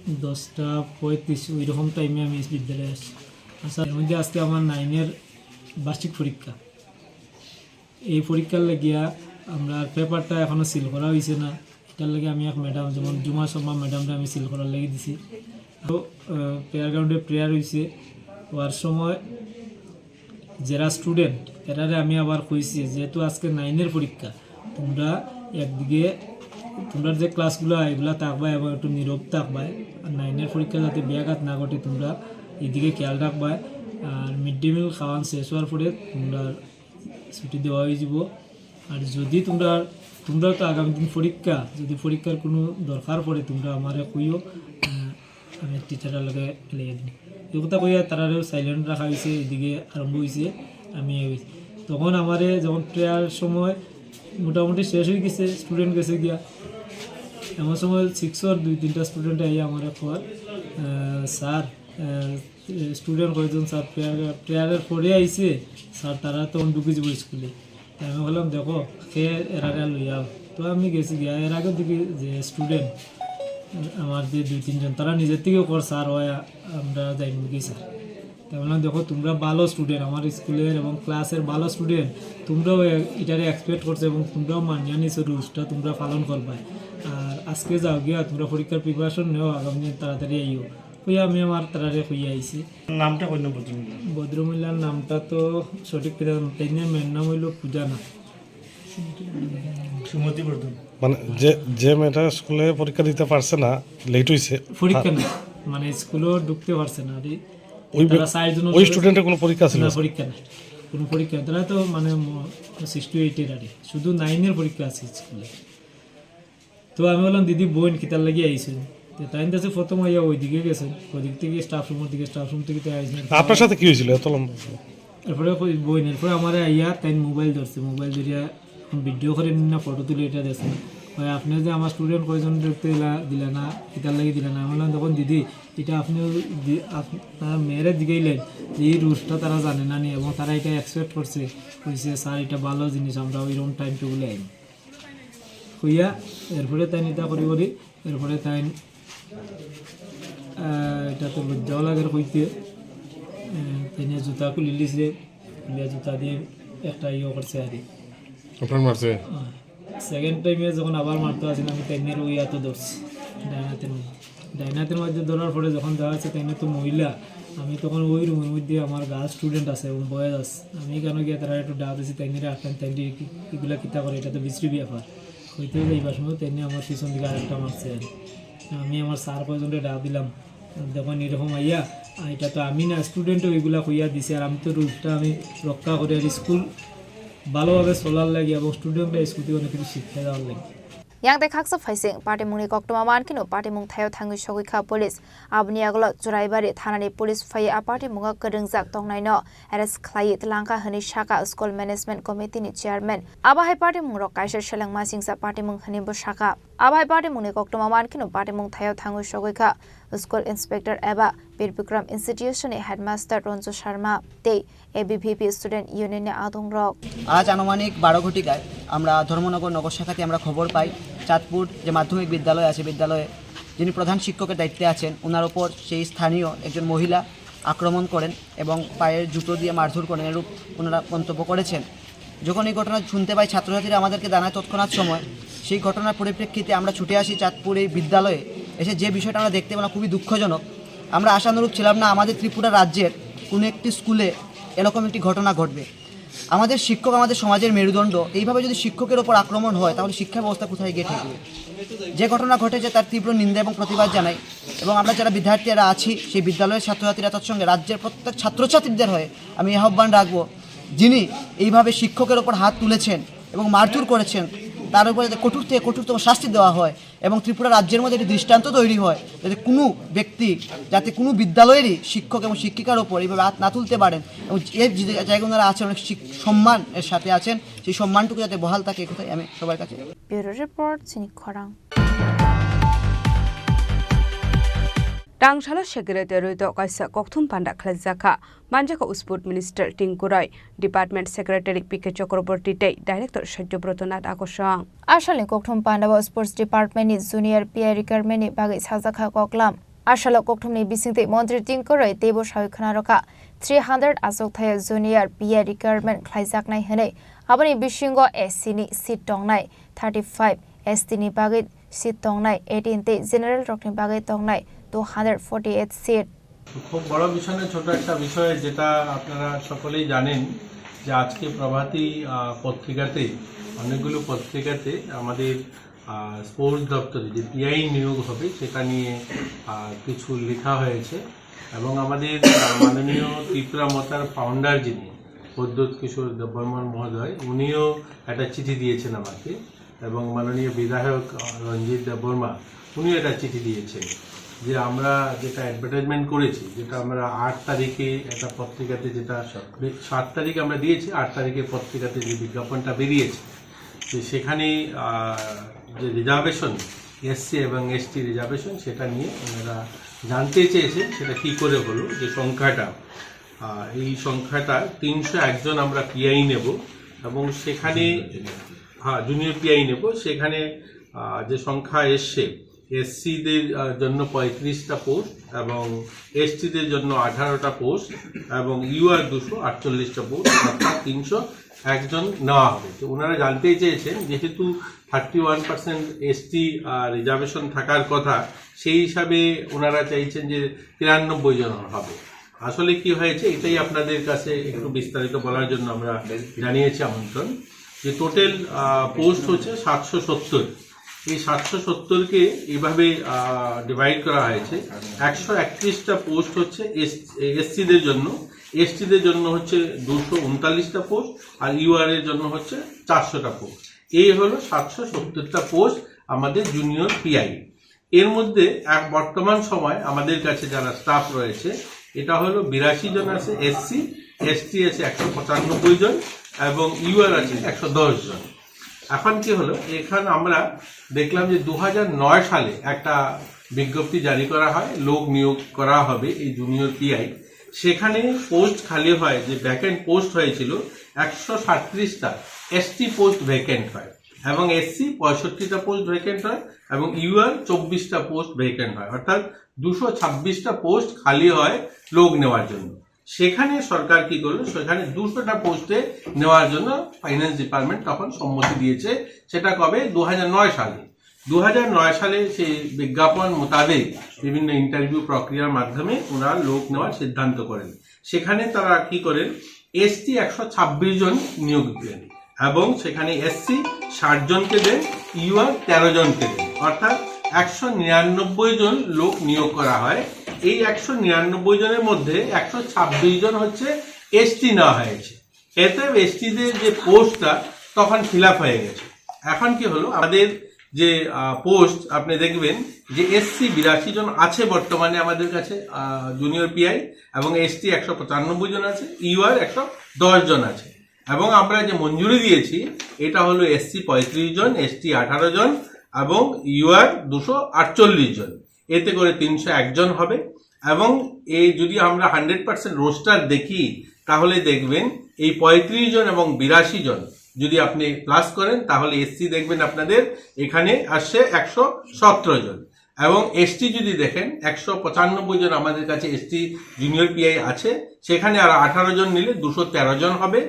দশটা পঁয়ত্রিশ ওই রকম টাইমে আমি বিদ্যালয়ে আসি। আচ্ছা, এর মধ্যে আজকে আমার নাইনের বার্ষিক পরীক্ষা। এই পরীক্ষার লাগিয়া আমরা পেপারটা এখনো সিল করা হয়েছে না। এটার লাগি আমি এক ম্যাডাম, যেমন জুমা শর্মা ম্যাডামরা আমি সিল করার লাগি দিছি। তো প্রেয়ার গ্রাউন্ডে প্রেয়ার হয়েছে, হওয়ার সময় যারা স্টুডেন্ট, এরারে আমি আবার কইছি, যেহেতু আজকে নাইনের পরীক্ষা, তোমরা একদিকে তোমরা যে ক্লাসগুলো এগুলা থাকবা এবং একটু নীরব থাকবা। আর নাইনের পরীক্ষা যাতে ব্যাঘাত না ঘটে, তোমরা এদিকে খেয়াল রাখবা। আর মিড ডে মিল খাওয়ান শেষ হওয়ার পরে তোমরা ছুটি দেওয়া হয়ে যাব। আর যদি তোমরা তোমরা তো আগামী দিন পরীক্ষা, যদি পরীক্ষার কোনো দরকার পড়ে, তোমরা আমারে কইও। আহ, আমি টিচারের লগে মিলিয়ে দিই। এই কথা কইয়া তারারেও সাইলেন্ট রাখা হয়েছে, এদিকে আরম্ভ হয়েছে। আমি তখন আমারে যখন প্রেয়ার সময় মোটামুটি শেষ হয়ে গেছে, স্টুডেন্ট গেছে গিয়া, এমন সময় সিক্সর দুই তিনটা স্টুডেন্ট আইয়া আমারে কয়, "আহ, স্যার, আহ, স্টুডেন্ট কয়েকজন স্যার প্রেয়ার প্রেয়ারের পরে আইছে স্যার, তারা তো ঢুকে যাবো স্কুলে।" আমি বললাম, "দেখো, কে এরারে লইয়া।" তো আমি গেছি গিয়া, এর আগে দেখি যে স্টুডেন্ট আমার যে দুই তিনজন, তারা নিজের থেকে কর স্যার হয়, আমরা যাই মুখে স্যার। তাই বললাম, "দেখো, তোমরা ভালো স্টুডেন্ট, আমার স্কুলের এবং ক্লাসের ভালো স্টুডেন্ট, তোমরাও এ- এটারে এক্সপেক্ট করছো এবং তোমরাও মানিয়া নিছো, রুলসটা তোমরা পালন করবে। আর আজকে যাও গিয়া তোমরা পরীক্ষার প্রিপারেশন নেও, আগামী দিন তাড়াতাড়ি আইও।" কইয়া আমি আমার তারারে কইয়া আইছি। নামটা কই না ভদ্রমহিলা? ভদ্রমহিলার নামটা তো সঠিক করে জানি না, তাই নিয়ে মেয়ের নাম হইলো পূজা না। সুমতি বর্ধন। মানে যে, যে মেয়েটা স্কুলে পরীক্ষা দিতে পারছে না, লেট হইছে। পরীক্ষা না, মানে স্কুলেও ঢুকতে পারছে না। আর ওই তারা বে-, চারজন ওই ধরে স্টুডেন্টের কোনো পরীক্ষা ছিল না, না? পরীক্ষা না, কোনো পরীক্ষা না। তারা তো মানে ম-, সিক্স টু এইটের আর কি। শুধু নাইনের পরীক্ষা আছে স্কুলে। তো আমি বললাম, "দিদি, বোন কিতার লাগি আইছো?" তো তাই কাছে প্রথম আইয়া ওইদিকে গেছে, ওইদিক থেকে স্টাফ রুমের দিকে, স্টাফ রুম থেকে তাই আইসেন। আপনার সাথে কি হয়েছিল এত লম্বা? এরপরে কই বোন, এরপরে আমারে আইয়া তাই মোবাইল ধরছে, মোবাইল ধরিয়া এখন ভিডিও করে নিন না, ফটো তুলে এটা দেখছে না। ভাই, আপনি যে আমার স্টুডেন্ট কয়জন ধরতে এলা দিলা না, কিতার লাগি দিলা না? আমি বললাম, "দেখুন দিদি, এটা আপনি দি-, আপনার মেয়েরা জিগাইলেন যে এই রুলসটা তারা জানে না নি এবং তারা এটা এক্সপেক্ট করছে, কইছে, 'স্যার, এটা ভালো জিনিস, আমরা ওইরকম টাইম টেবিলে আইনি।'" হইয়া এরপরে তাই নিতা করি করি, এরপরে তাই, আহ, এটা তো লজ্জাও লাগে কইতে, আহ, তাই নিয়ে জুতা খুলি লিছে, খুলিয়া জুতা দিয়ে একটা ইয়ে করছে আর কি। আপনার মারছে? সেকেন্ড টাইমে যখন আবার মারতে আসেন, আমি তাই নিয়ে ওই এত ধরছি, ডাইনাতের মধ্যে। ডাইনাতের মধ্যে ধরার পরে যখন দেখা যাচ্ছে তাই তো মহিলা, আমি তখন ওই রুমের মধ্যে আমার গার্ল স্টুডেন্ট আছে এবং বয়েজ আছে, আমি কেন গিয়ে তারা একটু ডাক দিছি, তাই নিয়ে রাখেন, তাই নিয়ে কি-, এগুলা কিতা করে, এটা তো বিশ্রী ব্যাপার। হইতে হইতে এই সময় তাই নিয়ে আমার পিছন দিকে আরেকটা মারছে আর কি। আমি আমার স্যার কয়জনরে ডাক দিলাম, "দেখুন এরকম আইয়া, আর এটা তো আমি না, স্টুডেন্ট ওইগুলা কইয়া দিছে, আর আমি তো রুলসটা আমি রক্ষা করি, আর স্কুল ভালোভাবে চলার লাগি এবং স্টুডেন্টরা স্কুল থেকে অনেক কিছু শিক্ষা দেওয়ার লাগি।" Yang tei khaksa phaising patimungni koktwma mankhe no patimung thaio thangwi sogwi kha police. Aboni yagulo Churaibari thanani police phaiwi a patimungo kwrwngjak tongnaino arrest khlaiwi twlangkha hwnwi sakha school management committee ni chairman. Abo hai patimungrok kaisa selengma singcha patimung hwnwi bo sakha. Abo hai patimungni koktwma mankhe no patimung thaio thangwi sogwi kha school inspector eba Bir Bikram Institution ni headmaster Ranju Sharma tei A B V P Student Union ni adongrok. আজ আনুমানিক বারো ঘটিকায় আমরা ধর্মনগর নগর শাখাতে আমরা খবর পাই, চাঁদপুর যে মাধ্যমিক বিদ্যালয় আছে, বিদ্যালয়ে যিনি প্রধান শিক্ষকের দায়িত্বে আছেন, ওনার ওপর সেই স্থানীয় একজন মহিলা আক্রমণ করেন এবং পায়ের জুতো দিয়ে মারধর করেন, এরূপ ওনারা মন্তব্য করেছেন। যখন এই ঘটনা শুনতে পাই, ছাত্রছাত্রীরা আমাদেরকে জানায় তৎক্ষণাৎ সময়। সেই ঘটনার পরিপ্রেক্ষিতে আমরা ছুটে আসি চাঁদপুর এই বিদ্যালয়ে। এসে যে বিষয়টা আমরা দেখতে পেলাম, খুবই দুঃখজনক। আমরা আশানুরূপ ছিলাম না আমাদের ত্রিপুরা রাজ্যের কোনো একটি স্কুলে এরকম একটি ঘটনা ঘটবে। আমাদের শিক্ষক আমাদের সমাজের মেরুদণ্ড, এইভাবে যদি শিক্ষকের ওপর আক্রমণ হয়, তাহলে শিক্ষা ব্যবস্থা কোথায় গিয়ে ঠেকবে? যে ঘটনা ঘটেছে, তার তীব্র নিন্দা এবং প্রতিবাদ জানাই। এবং আমরা যারা বিদ্যার্থীরা আছি, সেই বিদ্যালয়ের ছাত্রছাত্রীরা, তার সঙ্গে রাজ্যের প্রত্যেক ছাত্রছাত্রীদের হয়ে আমি আহ্বান রাখবো, যিনি এইভাবে শিক্ষকের ওপর হাত তুলেছেন এবং মারধর করেছেন, তার উপরে যাতে কঠোর থেকে কঠোরতম শাস্তি দেওয়া হয়। এবং ত্রিপুরা রাজ্যের মধ্যে একটি দৃষ্টান্ত তৈরি হয়, যাতে কোনো ব্যক্তি, যাতে কোনো বিদ্যালয়েরই শিক্ষক এবং শিক্ষিকার ওপর এইভাবে হাত না তুলতে পারেন এবং এর যে জায়গায় ওনারা আছেন অনেক শিক-, সম্মানের সাথে আছেন, সেই সম্মানটুকু যাতে বহাল থাকে, এই কথাই আমি সবার কাছে। Bureau Report, Chini Khorang. Tangsalo secretary to kaisa kokthum panda khlaijak kha. Manjak kha Sport Minister Tinku Roy, Department Secretary P K Chakraborty tei Director Satyabroto Nath Akosong. Asalni kokthum panda o Sports Department ni junior P I requirement ni bagwi sajak kha koklam. Asalo kokthumni bisingtwi Montri Tinku Roy teibo sawi khna rwkha, three hundred achuk thaya junior P I requirement khlaijaknai hwnwi. Aboni bisingo S C ni seat tongnai thirty five, S T ni bagwi seat tongnai eighteen tei general rokni bagwi tongnai two hundred forty eight seat. খুব বড় বিষয় নয়, ছোট একটা বিষয়, যেটা আপনারা সকলেই জানেন যে আজকে প্রভাতী, আহ, পত্রিকাতে, অনেকগুলো পত্রিকাতে আমাদের, আহ, স্পোর্টস দপ্তরে যে পিআই নিয়োগ হবে, সেটা নিয়ে, আহ, কিছু লেখা হয়েছে। এবং আমাদের, আহ, মাননীয় ত্রিপুরা মথার ফাউন্ডার যিনি, প্রদ্যোৎ কিশোর দেববর্মন মহোদয়, উনিও একটা চিঠি দিয়েছেন আমাকে। এবং মাননীয় বিধায়ক, আহ, রঞ্জিত দেববর্মা, উনিও একটা চিঠি দিয়েছেন যে আমরা যেটা অ্যাডভার্টাইজমেন্ট করেছি, যেটা আমরা আট তারিখে একটা পত্রিকাতে, যেটা সাত তারিখে আমরা দিয়েছি, আট তারিখে পত্রিকাতে যে বিজ্ঞাপনটা বেরিয়েছে, যে সেখানে, আহ, যে রিজার্ভেশন, এসসি এবং এসটি রিজার্ভেশন, সেটা নিয়ে ওনারা জানতে চেয়েছেন সেটা কি করে হলো, যে সংখ্যাটা, আহ, এই সংখ্যাটা তিনশো এক জন আমরা পিআই নেব এবং সেখানে, হ্যাঁ, জুনিয়র পিআই নেব, সেখানে, আহ, যে সংখ্যা এসছে, এসসিদের, আহ, জন্য পঁয়ত্রিশটা পোস্ট এবং এসটিদের জন্য আঠারোটা পোস্ট এবং ইউআর দুশো আটচল্লিশটা পোস্ট, অর্থাৎ তিনশো এক জন নেওয়া হবে। তো ওনারা জানতেই চেয়েছেন, যেহেতু থার্টি ওয়ান পার্সেন্ট এসটি, আহ, রিজার্ভেশন থাকার কথা, সেই হিসাবে ওনারা চাইছেন যে তিরানব্বই জন হবে। আসলে কি হয়েছে, এটাই আপনাদের কাছে একটু বিস্তারিত বলার জন্য আমরা জানিয়েছি আমন্ত্রণ। যে টোটাল, আহ, পোস্ট হচ্ছে সাতশো সত্তর। এই সাতশো সত্তরকে এইভাবে, আহ, ডিভাইড করা হয়েছে। একশো একত্রিশটা পোস্ট হচ্ছে এস-, এসসিদের জন্য, এসটিদের জন্য হচ্ছে দুশো উনতাল্লিশটা পোস্ট, আর ইউআর এর জন্য হচ্ছে চারশোটা পোস্ট। এই হলো সাতশো সত্তরটা পোস্ট আমাদের জুনিয়র পিআই। এর মধ্যে এক বর্তমান সময় আমাদের কাছে যারা স্টাফ রয়েছে, এটা হলো বিরাশি জন আছে এসসি, এসটি আছে একশো পঁচানব্বই জন এবং ইউআর আছে একশো দশ জন। এখন কি হলো, এখানে আমরা দেখলাম যে দু হাজার নয় সালে একটা বিজ্ঞপ্তি জারি করা হয়, লোক নিয়োগ করা হবে এই জুনিয়র পিআই। সেখানে পোস্ট খালি হয়, যে ভ্যাকেন্ট পোস্ট হয়েছিল একশো সাতত্রিশটা, এসটি পোস্ট ভ্যাকেন্ট হয় এবং এসসি পঁয়ষট্টিটা পোস্ট ভ্যাকেন্ট হয় এবং ইউআর চব্বিশটা পোস্ট ভ্যাকেন্ট হয়, অর্থাৎ দুশো ছাব্বিশটা পোস্ট খালি হয় লোক নেওয়ার জন্য। সেখানে সরকার কি করলো, সেখানে দুশোটা পোস্টে নেওয়ার জন্য ফাইন্যান্স ডিপার্টমেন্ট তখন সম্মতি দিয়েছে। সেটা কবে? দু হাজার নয় সালে। দু হাজার নয় সালে সেই বিজ্ঞাপন মোতাবেক বিভিন্ন ইন্টারভিউ প্রক্রিয়ার মাধ্যমে ওনারা লোক নেওয়ার সিদ্ধান্ত করেন। সেখানে তারা কি করেন, এসটি একশো ছাব্বিশ জন নিয়োগ দেন এবং সেখানে এসসি ষাট জনকে দেন, ইউআর তেরো জনকে দেন, অর্থাৎ একশো নিরানব্বই জন লোক নিয়োগ করা হয়। এই একশো নিরানব্বই জনের মধ্যে একশো ছাব্বিশ জন হচ্ছে এসটি নেওয়া হয়েছে। এতে এসটিদের যে পোস্টটা তখন ফিল আপ হয়ে গেছে। এখন কি হলো, আমাদের যে, আহ, পোস্ট আপনি দেখবেন যে এসসি বিরাশি জন আছে বর্তমানে আমাদের কাছে, আহ, জুনিয়র পিআই, এবং এসটি একশো পঁচানব্বই জন আছে, ইউআর একশো দশ জন আছে। এবং আমরা যে মঞ্জুরি দিয়েছি, এটা হলো এসসি পঁয়ত্রিশ জন, এসটি আঠারো জন এবং ইউআর দুশো আটচল্লিশ জন। এতে করে তিনশো এক জন হবে। এবং এই যদি আমরা হান্ড্রেড পার্সেন্ট রোস্টার দেখি, তাহলে দেখবেন এই পঁয়ত্রিশ জন এবং বিরাশি জন যদি আপনি প্লাস করেন, তাহলে এসসি দেখবেন আপনাদের এখানে আসছে একশো সতেরো জন। এবং এসটি যদি দেখেন, একশো পঁচানব্বই জন আমাদের কাছে এসটি জুনিয়র পিআই আছে, সেখানে আরো আঠারো জন নিলে দুশো তেরো জন হবে।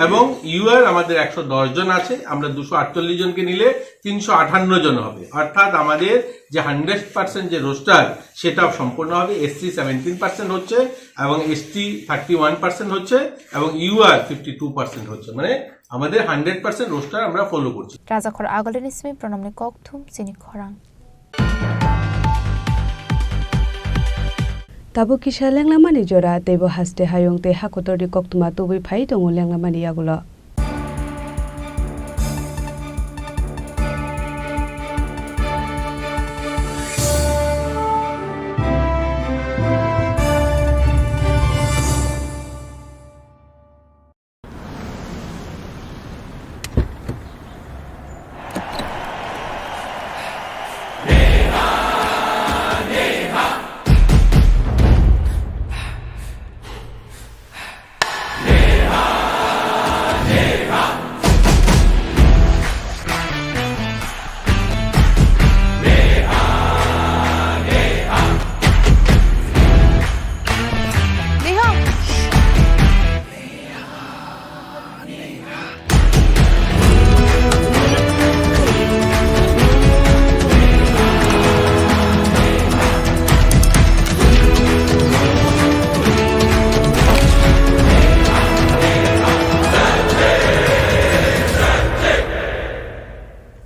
এবং ইউআর আমাদের একশো দশ জন আছে, আমরা দুশো আটচল্লিশ জনকে নিলে তিনশো আটান্ন জন হবে। অর্থাৎ আমাদের যে হান্ড্রেড পার্সেন্ট যে রোস্টার, সেটা সম্পূর্ণ হবে। এসসি সেভেন্টিন পার্সেন্ট হচ্ছে এবং এসটি থার্টি ওয়ান পার্সেন্ট হচ্ছে এবং ইউআর ফিফটি টু পার্সেন্ট হচ্ছে, মানে আমাদের হান্ড্রেড পার্সেন্ট রোস্টার আমরা ফলো করছি। Rajakhor Agolini simi Pranamni kokthum chini khorang. Tabuk kisa lenglamani jora, teibo haste hayung tei hakotorni koktwma tubui phai tongo lenglamani yagulo.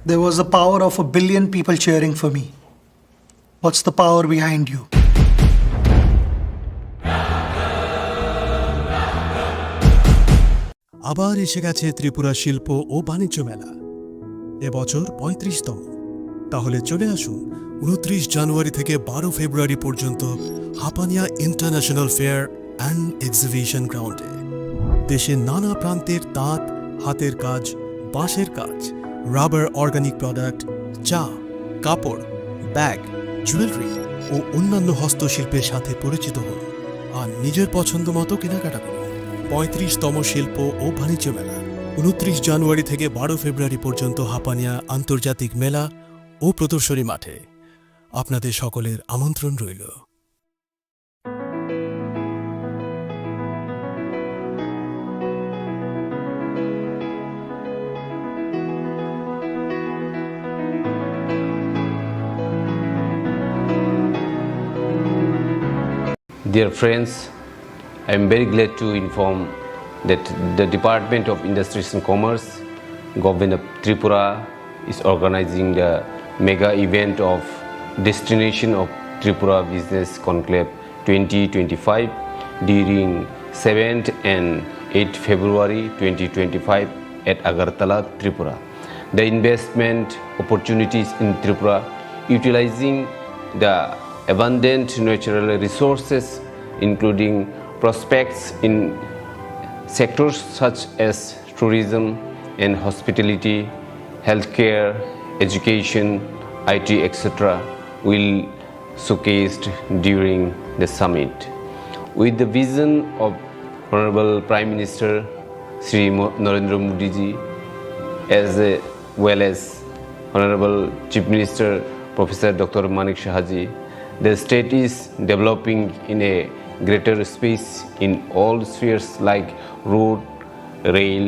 There was the power of a billion people cheering for me. What's the power behind you? আবার এসে গেছে ত্রিপুরা শিল্প ও বাণিজ্য মেলা, এবছর পঁয়ত্রিশতম। তাহলে চলে আসুন উনত্রিশ জানুয়ারি থেকে বারো ফেব্রুয়ারি পর্যন্ত Hapania international fair and exhibition গ্রাউন্ডে। দেশের নানা প্রান্তের তাঁত, হাতের কাজ, বাঁশের কাজ, রাবার অর্গানিক প্রোডাক্ট, চা, কাপড়, ব্যাগ, জুয়েলারি ও অন্যান্য হস্তশিল্পের সাথে পরিচিত হন আর নিজের পছন্দ মতো কেনাকাটা করুন। পঁয়ত্রিশতম শিল্প ও বাণিজ্য মেলা, উনত্রিশ জানুয়ারি থেকে বারো ফেব্রুয়ারি পর্যন্ত হাপানিয়া আন্তর্জাতিক মেলা ও প্রদর্শনী মাঠে। আপনাদের সকলের আমন্ত্রণ রইল। Dear friends, I am very glad to inform that the Department of Industries and Commerce, Government of Tripura, is organizing the mega event of Destination of Tripura Business Conclave twenty twenty-five during seventh and eighth February twenty twenty-five at Agartala, Tripura. The investment opportunities in Tripura, utilizing the abundant natural resources, including prospects in sectors such as tourism and hospitality, healthcare, education, I T, et cetera, will showcased during the summit. With the vision of Honorable Prime Minister Shri Mo-, Narendra Modi ji, as a, well as Honorable Chief Minister Professor Doctor Manik Saha ji, the state is developing in a greater space in all spheres like road, rail,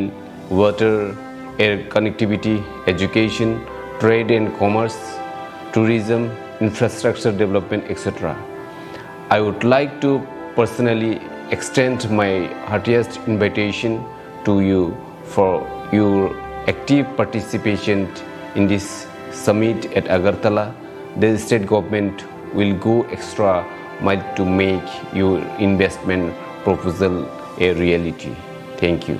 water, air connectivity, education, trade and commerce, tourism, infrastructure development, et cetera. I would like to personally extend my heartiest invitation to you for your active participation in this summit at Agartala. The state government will go extra mile to make your investment proposal a reality. Thank you.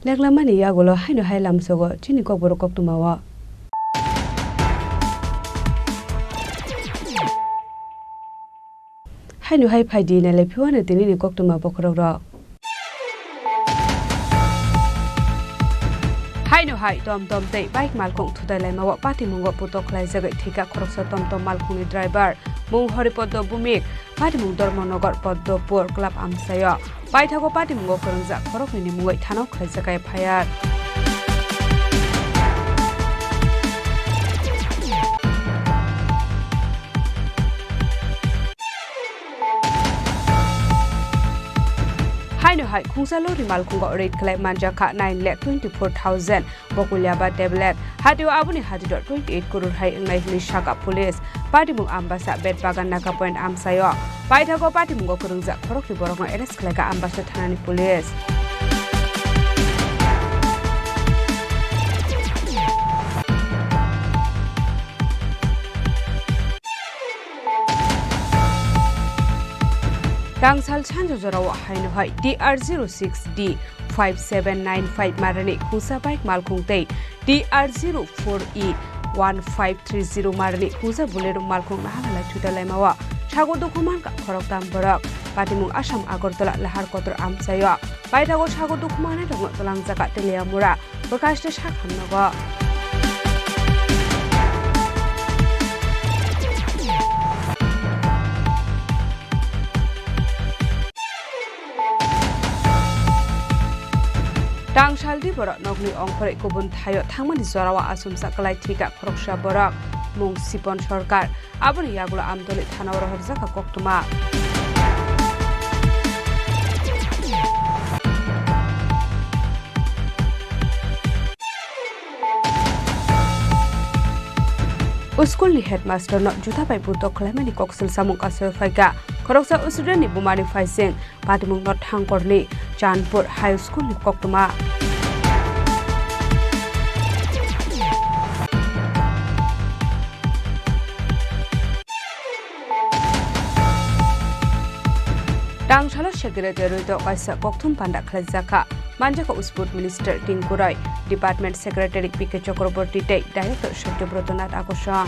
Leklamani yagulo haino hai lamsogo chini kokborok koktwmao. Haino hai phaidi nailai phiwano tinini koktwma bokhorokrok. Haino hai tom tom tei bike malkhung thutai laimao patimungo putok khlaijagwi thwikha khoroksa tom tom malkhungni driver, mung Horipodo Bumik, patimung Dharmanagar Poddopur Club amchaio. Paithago patimungo kwrwngjak khoroknwini mungwi thano khlaijak F I R. Haino hai khungsa lori malkhungo raid khlai manjakha nine lakh twenty four thousand bokulia ba tablet. Hatio aboni hatito twenty eight crore hai wngnai hwnwi sakha police. Patimung Ambasa Betbagan Naga Point amchaio. Paithago patimungo kwrwngjak khoroknwi borokno arrest khlaikha Ambasa thanani police. Tangsal sanjo jorao haino hai T R zero six D five seven nine five marani khusa bike malkhung tei T R zero four E one five three zero marani khusa Bolero malkhung naharlai thuta laimao sago dukhu mankha khoroktham borok. Patimung Assam Agartala lahar kotor amchaio. Paithago sago dukhu manai rokno twlangjak Teliamura. Bwkhaste sak hamnogo. Tangsaldi borok nokni ongkhorwi kubun thaio thangmani jorao achomsa kwlai thwikha khoroksa borok. Mung Sipon Sarkar. Aboni yagulo Amtoli thanao rohorjakha koktwma. School ni headmaster no juta bai butok khlaimani koksil samung kasoi phaikha. Khoroksa student ni bumani phaising patimung no thangkorni Chandpur High School ni koktwma. Tangsalo secretary rwito kaisa kokthum panda khlaijakha. Manjakha Sport Minister Tinku Roy, Department Secretary P K Chakraborty tei Director Satyabroto Nath Akosong.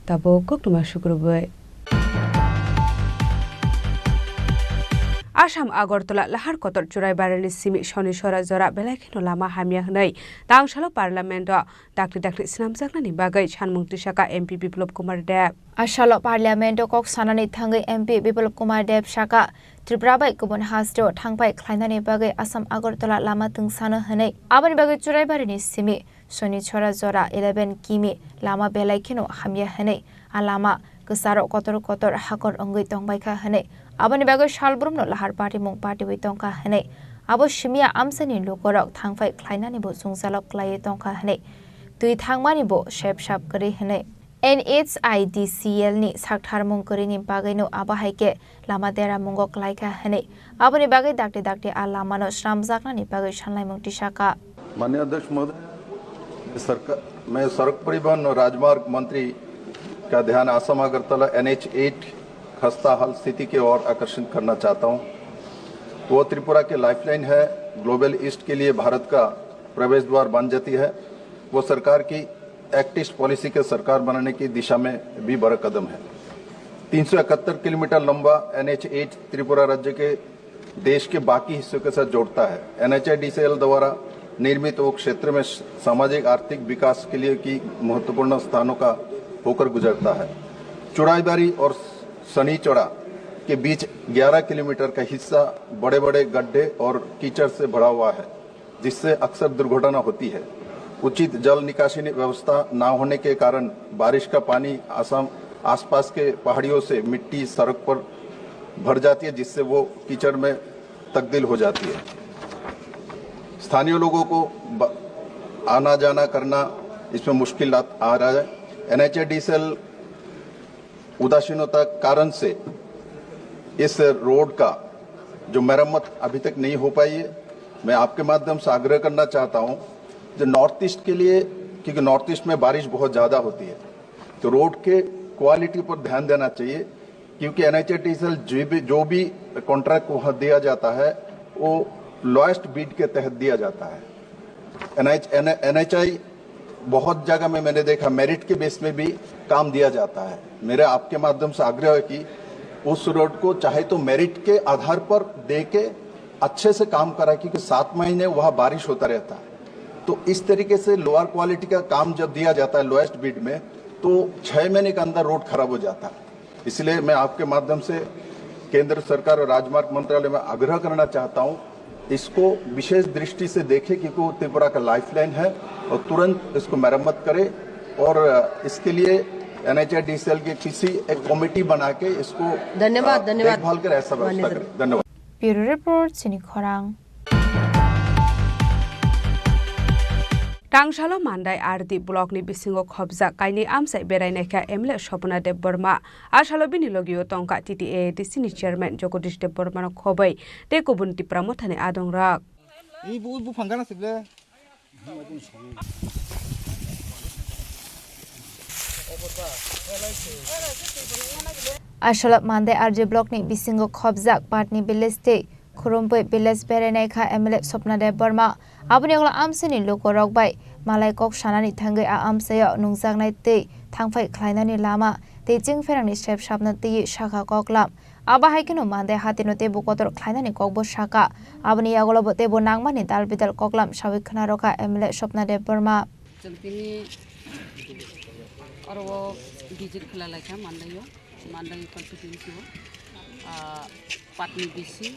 Tabuk koktwma sukrubwi. Assam Agartala lahar kotor Churaibarini simi Soni Sora jora belai kheno lama hamya hwnwi tangsalo Parliament o dakti dakti swnamjaknani bagwi sanmung tisaka M P Biplop Kumar Deb. Asalo Parliament o kok sanani thangwi M P Biplop Kumar Deb saka, Tripura bai kubun hasteo thangphai khlainani bagwi Assam Agartala lama tungsano hwnwi. Aboni bagwi Churaibarini simi Soni Chora jora eleven kimi lama belai kheno hamya hwnwi. A lama kwcharo kotor kotor hakor wngwi tongbaikha hwnwi. Aboni bagwi salbrumno lahar patimung patiwi tongkha hwnwi. Abo simiya amchaini lukurok thangphai khlainanibo chwngsalok klaiwi tongkha hwnwi. Twi thangmanibo sep sap kwrwi hwnwi. N H I D C L ni saktharmung kwrwini bagwino abo hai khe lama deramungo klaikha hwnwi. Aboni bagwi dakti dakti a lamano swnamjaknani bagwi sanlaimung tisaka. माननीय अध्यक्ष महोदय, मैं सरक-, मैं सड़क परिवहन और राजमार्ग मंत्री का ध्यान असम अगरतला N H eight खस्ता हाल स्थिति की ओर आकर्षित करना चाहता हूँ। वो त्रिपुरा की लाइफलाइन है, ग्लोबल ईस्ट के लिए भारत का प्रवेश द्वार बन जाती है। वो सरकार की एक्ट ईस्ट पॉलिसी के सरकार बनाने की दिशा में भी बड़ा कदम है। तीन सौ इकहत्तर किलोमीटर लंबा N H eight त्रिपुरा राज्य के देश के बाकी हिस्सों के साथ जोड़ता है। N H I D C L द्वारा निर्मित वो क्षेत्र में सामाजिक आर्थिक विकास के लिए की महत्वपूर्ण स्थानों का होकर गुजरता है। चुड़ाईबारी और सनीचोड़ा के बीच ग्यारह किलोमीटर का हिस्सा बड़े-बड़े गड्ढे और कीचड़ से भरा हुआ है, जिससे अक्सर दुर्घटना होती है। उचित जल निकासी नि-, व्यवस्था ना होने के कारण बारिश का पानी आसाम, आसपास के पहाड़ियों से मिट्टी सड़क पर भर जाती है, जिससे वो कीचड़ में तब्दील हो जाती है। स्थानीय लोगों को ब-, आना जाना करना इसमें मुश्किल आ, आ रहा है। N H I D C L उदासीनता कारण से इस रोड का जो मरम्मत अभी तक नहीं हो पाई है, मैं आपके माध्यम से आग्रह करना चाहता हूँ जो नॉर्थ ईस्ट के लिए, क्योंकि नॉर्थ ईस्ट में बारिश बहुत ज़्यादा होती है, तो रोड के क्वालिटी पर ध्यान देना चाहिए, क्योंकि N H I D C L जो भी, जो भी कॉन्ट्रैक्ट वहाँ दिया जाता है, वो लोएस्ट बिड के तहत दिया जाता है। N H, N-, N H I बहुत जगह में मैंने देखा, मेरिट के बेस में भी काम दिया जाता है। मेरा आपके माध्यम से आग्रह है कि उस रोड को चाहे तो मेरिट के आधार पर दे के अच्छे से काम करा, क्योंकि सात महीने वहाँ बारिश होता रहता है। तो इस तरीके से लोअर क्वालिटी का काम जब दिया जाता है लोएस्ट बिड में, तो छः महीने के अंदर रोड खराब हो जाता है। इसलिए मैं आपके माध्यम से केंद्र सरकार और राजमार्ग मंत्रालय में आग्रह करना चाहता हूँ, इसको विशेष दृष्टि से देखें, क्योंकि वो त्रिपुरा का लाइफलाइन है, और तुरंत इसको मरम्मत करें। और इसके लिए N H I D C L की किसी एक कमेटी बना के इसको, धन्यवाद, अ, धन्यवाद। देखभाल करें, ऐसा व्यवस्था माननीय करें। धन्यवाद। Bureau Report, Chini Khorang. Tangsalo Mandai R D block ni bisingo khobjak kainwi amchai berai naikha M L A Swapna Debbarma. A salo bini logio tongkha T T A A D C ni chairman Jagadish Debbarma no khobwi tei kubun Tipra Motha ni adongrok. Ibu, ibu phangana sibla. Asolok Mande R J block ni bisingo khobjak Patni village tei Khurumpui village berai nai kha M L A Swapna Debbarma. Aboni ulo amchaini lukurok bai malai kok sanani thangwi a amchaio nungjaknai tei thangphai khlainani lama tei chingpherangni sep sapno twiwi sakha koklam. Abo hai kheno Mande hatino teibo kotor khlainani kokbo sakha. Aboni yagulobo teibo nangmani dal bidal koklam sawi khwnarokha M L A Swapna Debbarma. Chwng tini oro o visit khlai lai kha Mandaio, Mandai constituency o, ah, Patni bisi,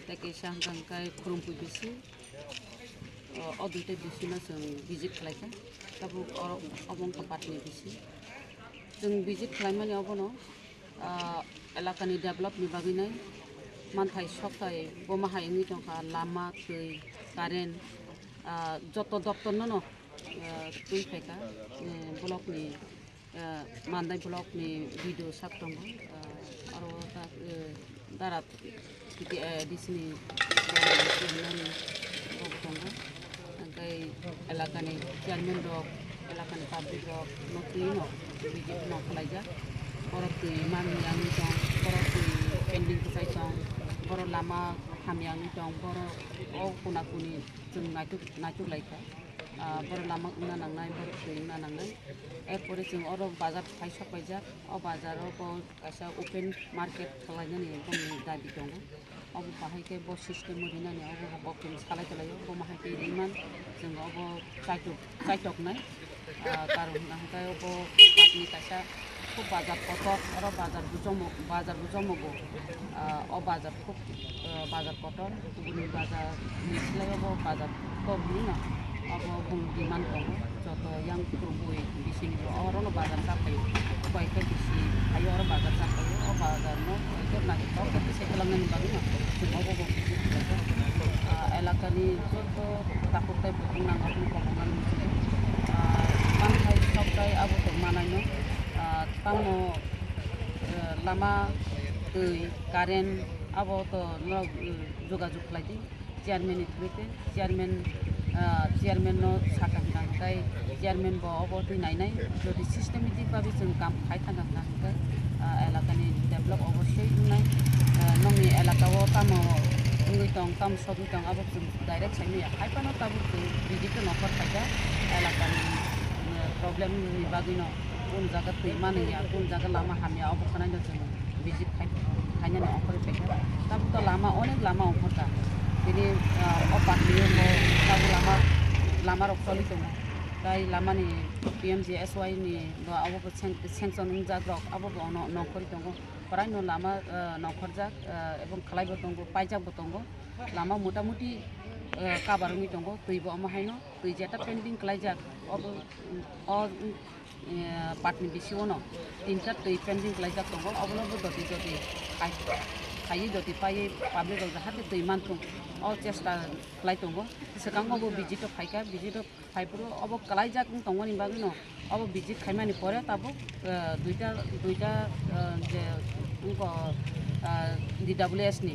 tei kaisa hwnkha hwnkhe Khurumpui bisi, o, o duita bisi no chwng visit khlai kha. Tabuk oro obo wngkha Patni bisi. Chwng visit khlaimani obono, ah, elakani developni bagwi nai manthai sokthai boma hai wngwi tongkha, lama, twi, current, ah, joto doptor no no, ah, twi phaikha, eh, blockni, ah, Mandai blockni B D O sak tongo, ah, aro ta, eh, dara T T A D C ni rok tongo, hwnkhe elakani chairman rok, elakani public rok no twi no visit no khlaijak. Borok twi manliya wngwi tong, borok twi pending kwchai tong, borok lama hamya wngwi tong, borok o kuna kuni chwng naituk, naituk lai kha. Ah, borok lama wngna nangnai, borok twi wngna nangnai. Erpore chwng oro bazar phai sok paijak, o bazar o bo kaisa open market khlainani boni dabi tongo. Obo bahai khe bo system o rinani obo bo chwng salai tonglaio, bo mahai khe riman chwng obo chaitok, chaitoknai. Ah, karon hwnkha hwnkhe obo Patni kaisa khub bazar kotor, oro bazar bo jomo, bazar bo jomogo. Ah, o bazar khub, ah, bazar kotor, kubuni bazar ni slai obo bazar kotor hinwi no. Abo bung demand tongo, joto yang Khurumpui bising bo oro no bazar cha phaio, koi khe bisi phaio oro bazar cha phaio, o bazar no koi khe naithotok khe se kwlangnani bagwi no chwng obo bo, ah, elakani joto takhuk tei bukhuk nango hwnwi kok hwnmani muchungo. Ah, manthai sok tai abo tong manai no, ah, tamo, eh, lama, twi, current abo to norok, eh, jogajog khlai di. Chairman ni through te, chairman, ah, chairman no sakha hwnkha hwnkhe chairman bo obo twi nainai, jodi systematic babe chwng kam khai thangkha hwnkha hwnkhe, ah, elakani develop obossoi wngnai. Ah, nokni elaka o tamo wngwi tong, tamo sogwi tong, abo chwng direct sai manya. Hai phano tabuk chwng visit no nokar khaikha, elakani, ah, problem ni bagwi no, kun jaga twi manwi ya, kun jaga lama hamya, obo khwnai no chwng visit khai, khainani ongkhorwi paikha. Tabuk to lama, onek lama ongkhorkha. Tini, ah, o party o bo tabuk lama, lama rok choli tongo. Tai lama ni P M G S Y ni bo abo bo sen-, sanction wngjak rok abo bo ono nongkhorwi tongo. Kwrai no lama, ah, nongkhorjak, ah, ebong khlai bo tongo, paijak bo tongo. Lama mota moti, ah, cover wngwi tongo, twi bo omo haino. Twi jeta pending khlaijak, obo, o, eh, Patni bisio no tinta twi pending khlaijak tongo, obono bo doti doti khai, khaiwi doti paiwi public rok jahate twi manthung, o chesta khlai tongo. Swkango bo visit o phaikha, visit o phaiphuru obo khlaijak wng tongmani bagwino obo visit khaimani pore tabuk, eh, duita, duita, eh, je wngkha, eh, D W S ni,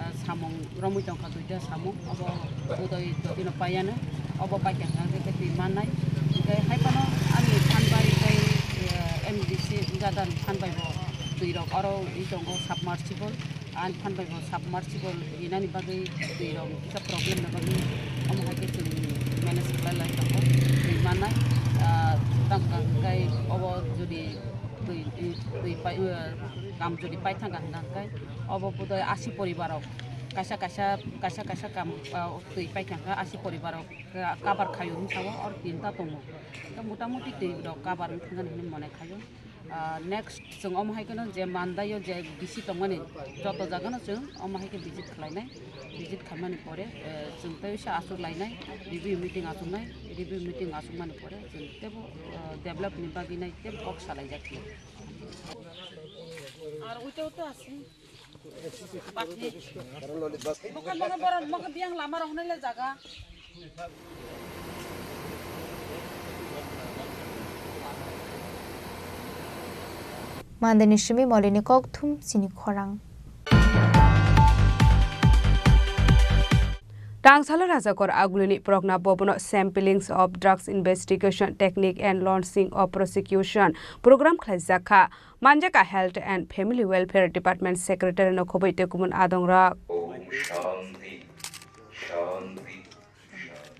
eh, samung romwi tongkha, duita samung, obo budai dotino paiano, obo paikha hwnkhe twi mannai. Hwnkhe hai phano ani phan bai tei, eh, M D C jadani phan bai bo twi rok oro ri tongo, submersible. Ani phan bai bo submersible rinani bagwi twi rok kisa problem ni bagwi omo hai khe chwng manage khlai lai tongo twi mannai. Ah, tamo hwnkhe obo jodi twi, twi pai, ah, kam jodi pai thangkha hwnkhe obo budai asi poribar rok kaisa, kaisa, kaisa, kaisa kam, ah, twi pai thangkha asi poribar rok cover khaio hinwi sao, or tinta tongo. Motamuti twi rok cover wng thangkha hinwi mone khaio. Ah, next chwng omo hai kheno je Mandaio je D C tongmani joto jagano chwng omo hai khe visit khlainai, visit khaimani pore, eh, chwng tei se achuk lainai, review meeting achuknai, review meeting achukmani pore chwng teibo, eh, develop ni bagwi nai teibo kok salaijak khe. Ar uite uite asi. Bokha, bokha, borok, bokha biyang lama rok hwnwi le jaga. Mandeni simi molini kokthum chini khorang. Tangsalo Rajakor Agulini Prokna Bhabono Samplings of Drugs Investigation Technique and Launching of Prosecution program khlaijak kha. Manjaka Health and Family Welfare Department Secretary no khoboi tei kumun adongrok. Om Shanti, Shanti, Shanti.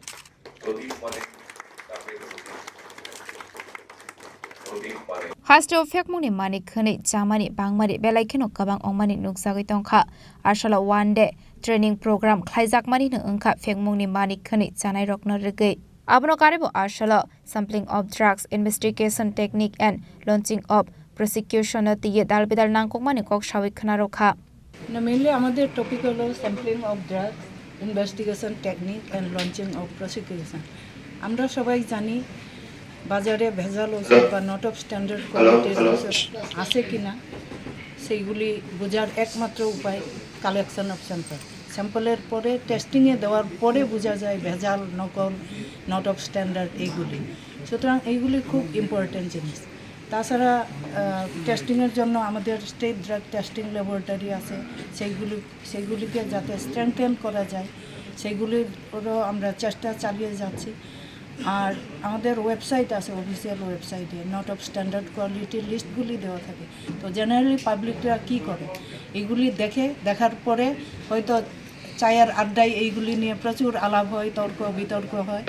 Hasteo phekmungni manik khwnwi chamani bangmani belai kheno kwbang wngmani nukjagwi tongkha. Asalo one day training program khlaijakmani no wngkha phekmungni manik khwnwi chanairokno rwgwi. Abono karibo asalo sampling of drugs, investigation technique and launching of prosecution no twiwi dal bidal nangkukmani kok sawi khwnarokha. না, mainly আমাদের টপিক হলো sampling of drugs, investigation technique and launching of prosecution. আমরা সবাই জানি বাজারে ভেজাল ওষুধ বা নট অফ স্ট্যান্ডার্ড কোয়ালিটির ওষুধ আছে কিনা, সেইগুলি বোঝার একমাত্র উপায় কালেকশন অফ স্যাম্পল। স্যাম্পলের পরে টেস্টিংয়ে দেওয়ার পরে বোঝা যায় ভেজাল, নকল, নট অফ স্ট্যান্ডার্ড এইগুলি। সুতরাং এইগুলি খুব ইম্পর্টেন্ট জিনিস। তাছাড়া, আহ, টেস্টিংয়ের জন্য আমাদের স্টেট ড্রাগ টেস্টিং ল্যাবরেটরি আছে, সেইগুলি, সেইগুলিকে যাতে স্ট্রেংথেন করা যায়, সেইগুলিরও আমরা চেষ্টা চালিয়ে যাচ্ছি। আর আমাদের ওয়েবসাইট আছে, অফিসিয়াল ওয়েবসাইটে নট অফ স্ট্যান্ডার্ড কোয়ালিটি লিস্টগুলি দেওয়া থাকে। তো জেনারেলি পাবলিকরা কী করে, এগুলি দেখে, দেখার পরে হয়তো চায়ের আড্ডায় এইগুলি নিয়ে প্রচুর আলাপ হয়, তর্ক বিতর্ক হয়,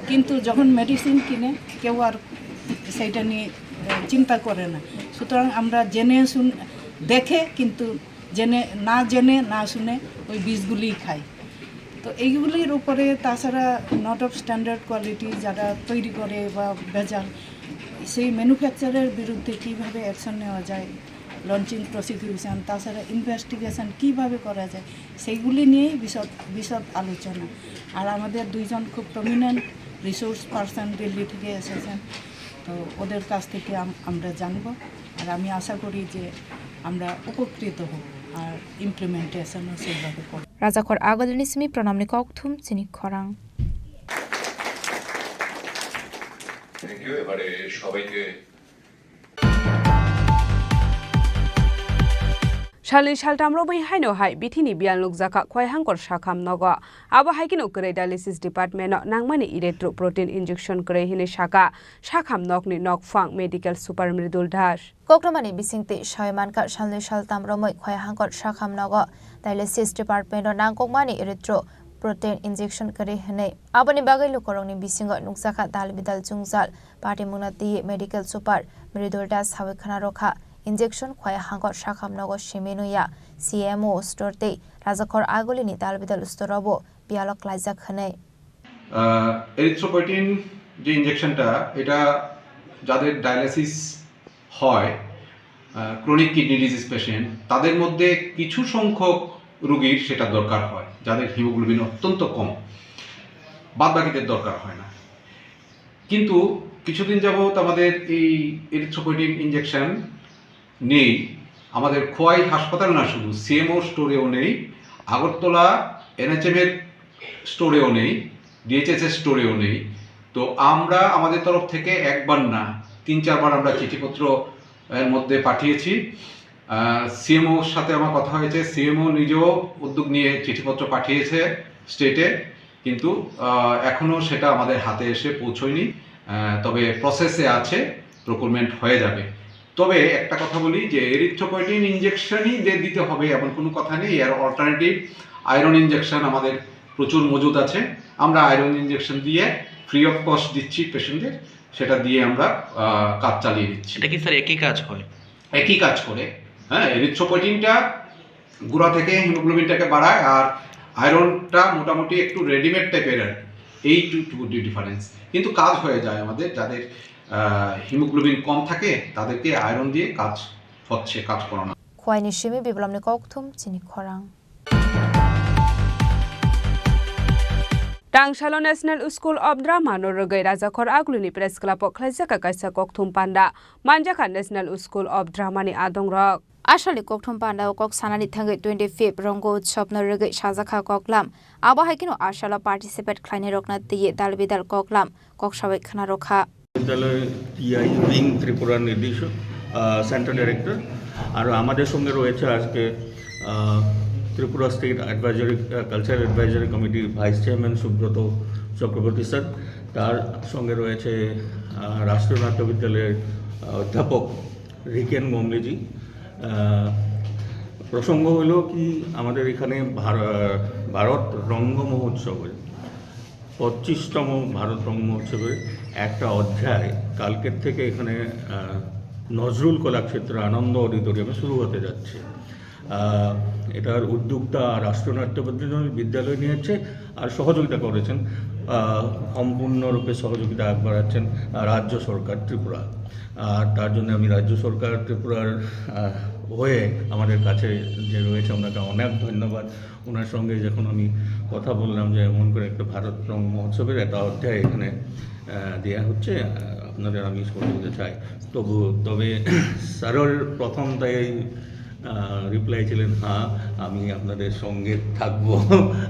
কিন্তু যখন মেডিসিন কিনে কেউ আর সেইটা নিয়ে, আহ, চিন্তা করে না। সুতরাং আমরা জেনে শুন-, দেখে কিন্তু জেনে, না জেনে না শুনে ওই বিষগুলিই খাই। তো এইগুলির উপরে তাছাড়া নট অফ স্ট্যান্ডার্ড কোয়ালিটি যারা তৈরি করে বা ভেজাল, সেই ম্যানুফ্যাকচারের বিরুদ্ধে কীভাবে অ্যাকশন নেওয়া যায়, লঞ্চিং প্রসিকিউশন, তাছাড়া ইনভেস্টিগেশন কীভাবে করা যায়, সেইগুলি নিয়েই বিশদ, বিশদ আলোচনা। আর আমাদের দুইজন খুব প্রমিনেন্ট রিসোর্স পারসন দিল্লি থেকে এসেছেন, তো ওদের কাছ থেকে আম-, আমরা জানবো। আর আমি আশা করি যে আমরা উপকৃত হব আর ইমপ্লিমেন্টেশনও সেইভাবে করব। Rajakhor Agulini simi pranamni kokthum chini khorang. Thank you, এবারে সবাইকে। Salni saltam romwi haino hai bithini biyal nukjakha Khowai Hangkor Sakham nogo. Abo hai kheno kwrwi dialysis department-o nangmani erythropoietin injection kwrwi hinwi sakha Sakham nokni nokphang medical super Mridul Das. Kokrwmani bisingtwi sawi mankha, salni saltam romwi Khowai Hangkor Sakham nogo dialysis department-o nangkukmani erythropoietin injection kwrwi hinwi. Aboni bagwi lukurokni bisingo nukjakha dal bidal jwngjal. Patimungno twi medical super Mridul Das sawi khwnarokha, injection Khowai Hangkor Sakham nogo simi nungya, C M O store tei Rajakhor Agulini dal bidal store-obo biyalo klaijak hinwi. আহ, এরিথ্রোপয়েটিন যে ইনজেকশনটা, এটা যাদের ডায়ালিসিস হয়, আহ, chronic kidney disease patient, তাদের মধ্যে কিছু সংখ্যক রোগীর সেটা দরকার হয়, যাদের হিমোগ্লোবিন অত্যন্ত কম, বাদ বাকিদের দরকার হয় না। কিন্তু কিছুদিন যাবত আমাদের এই এরিথ্রোপয়েটিন ইনজেকশন নেই। আমাদের খোয়াই হাসপাতাল না শুধু, সিএমও স্টোরেও নেই, আগরতলা এনএইচএম এর স্টোরেও নেই, ডিএইচএস এর স্টোরেও নেই। তো আমরা আমাদের তরফ থেকে একবার না, তিন চারবার আমরা চিঠিপত্র এর মধ্যে পাঠিয়েছি। আহ, সিএমওর সাথে আমার কথা হয়েছে, সিএমও নিজেও উদ্যোগ নিয়ে চিঠিপত্র পাঠিয়েছে স্টেটে, কিন্তু, আহ, এখনো সেটা আমাদের হাতে এসে পৌঁছয়নি। আহ, তবে প্রসেসে আছে, প্রকিউরমেন্ট হয়ে যাবে। তবে একটা কথা বলি যে এরিথ্রোপয়েটিন ইনজেকশনই যে দিতে হবে এমন কোনো কথা নেই, এর অল্টারনেটিভ আয়রন ইনজেকশন আমাদের প্রচুর মজুদ আছে। আমরা আয়রন ইনজেকশন দিয়ে ফ্রি অফ কস্ট দিচ্ছি পেশেন্টদের, সেটা দিয়ে আমরা, আহ, কাজ চালিয়ে দিচ্ছি। এটা কি স্যার একই কাজ হয়? একই কাজ করে। হ্যাঁ, এরিথ্রোপয়েটিনটা গুঁড়া থেকে হিমোগ্লোবিনটাকে বাড়ায়, আর আয়রনটা মোটামুটি একটু রেডিমেড টাইপের আর কি। এই টু, টু ডিফারেন্স, কিন্তু কাজ হয়ে যায় আমাদের। যাদের, আহ, হিমোগ্লোবিন কম থাকে, তাদেরকে আয়রন দিয়ে কাজ হচ্ছে, কাজ করানো। Khwaini simi biplopni kokthum chini khorang. Tangsalo National School of Drama no rwgwi Rajakhor Agulini Press Club o khlaijak kaisa kokthum panda, manjakha National School of Drama ni adongrok. Asalni kokthum panda o kok sanani thangwi twenty fifth Rongo Utsav no rwgwi sajakha koklam. Abo hai kheno asalo participate khlainairokno twiwi dal bidal koklam kok sawi khwnarokha. বিদ্যালয় TI wing ত্রিপুরার নির্দেশক, আহ, centre director. আর আমাদের সঙ্গে রয়েছে আজকে, আহ, Tripura state advisory, আহ, cultural advisory কমিটির vice chairman Subrata Chakraborty স্যার, তার সঙ্গে রয়েছে, আহ, রাষ্ট্রীয় নাট্য বিদ্যালয়ের, আহ, অধ্যাপক রিকেন গমলেজি। আহ, প্রসঙ্গ হলো কি, আমাদের এখানে ভার-, ভারত রঙ্গ মহোৎসবের পঁচিশতম ভারত রঙ্গ মহোৎসবের একটা অধ্যায় কালকের থেকে এখানে, আহ, নজরুল কলাক্ষেত্র আনন্দ অডিটোরিয়ামে শুরু হতে যাচ্ছে। আহ, এটার উদ্যোক্তা রাষ্ট্রনাট্য বিদ্যালয় নিয়েছে আর সহযোগিতা করেছেন, আহ, সম্পূর্ণরূপে সহযোগিতা আগবঢ়াচ্ছেন, আহ, রাজ্য সরকার ত্রিপুরা। আর তার জন্য আমি রাজ্য সরকার ত্রিপুরার, আহ, হয়ে আমাদের কাছে যে রয়েছে ওনাকে অনেক ধন্যবাদ। ওনার সঙ্গে যখন আমি কথা বললাম যে এমন করে একটা ভারত রং মহোৎসবের একটা অধ্যায় এখানে, আহ, দেয়া হচ্ছে, আহ, আপনাদের আমি সহযোগিতা চাই। তবু, তবে স্যারের প্রথমটাই, আহ, রিপ্লাই ছিলেন, "হ্যাঁ, আমি আপনাদের সঙ্গে থাকবো,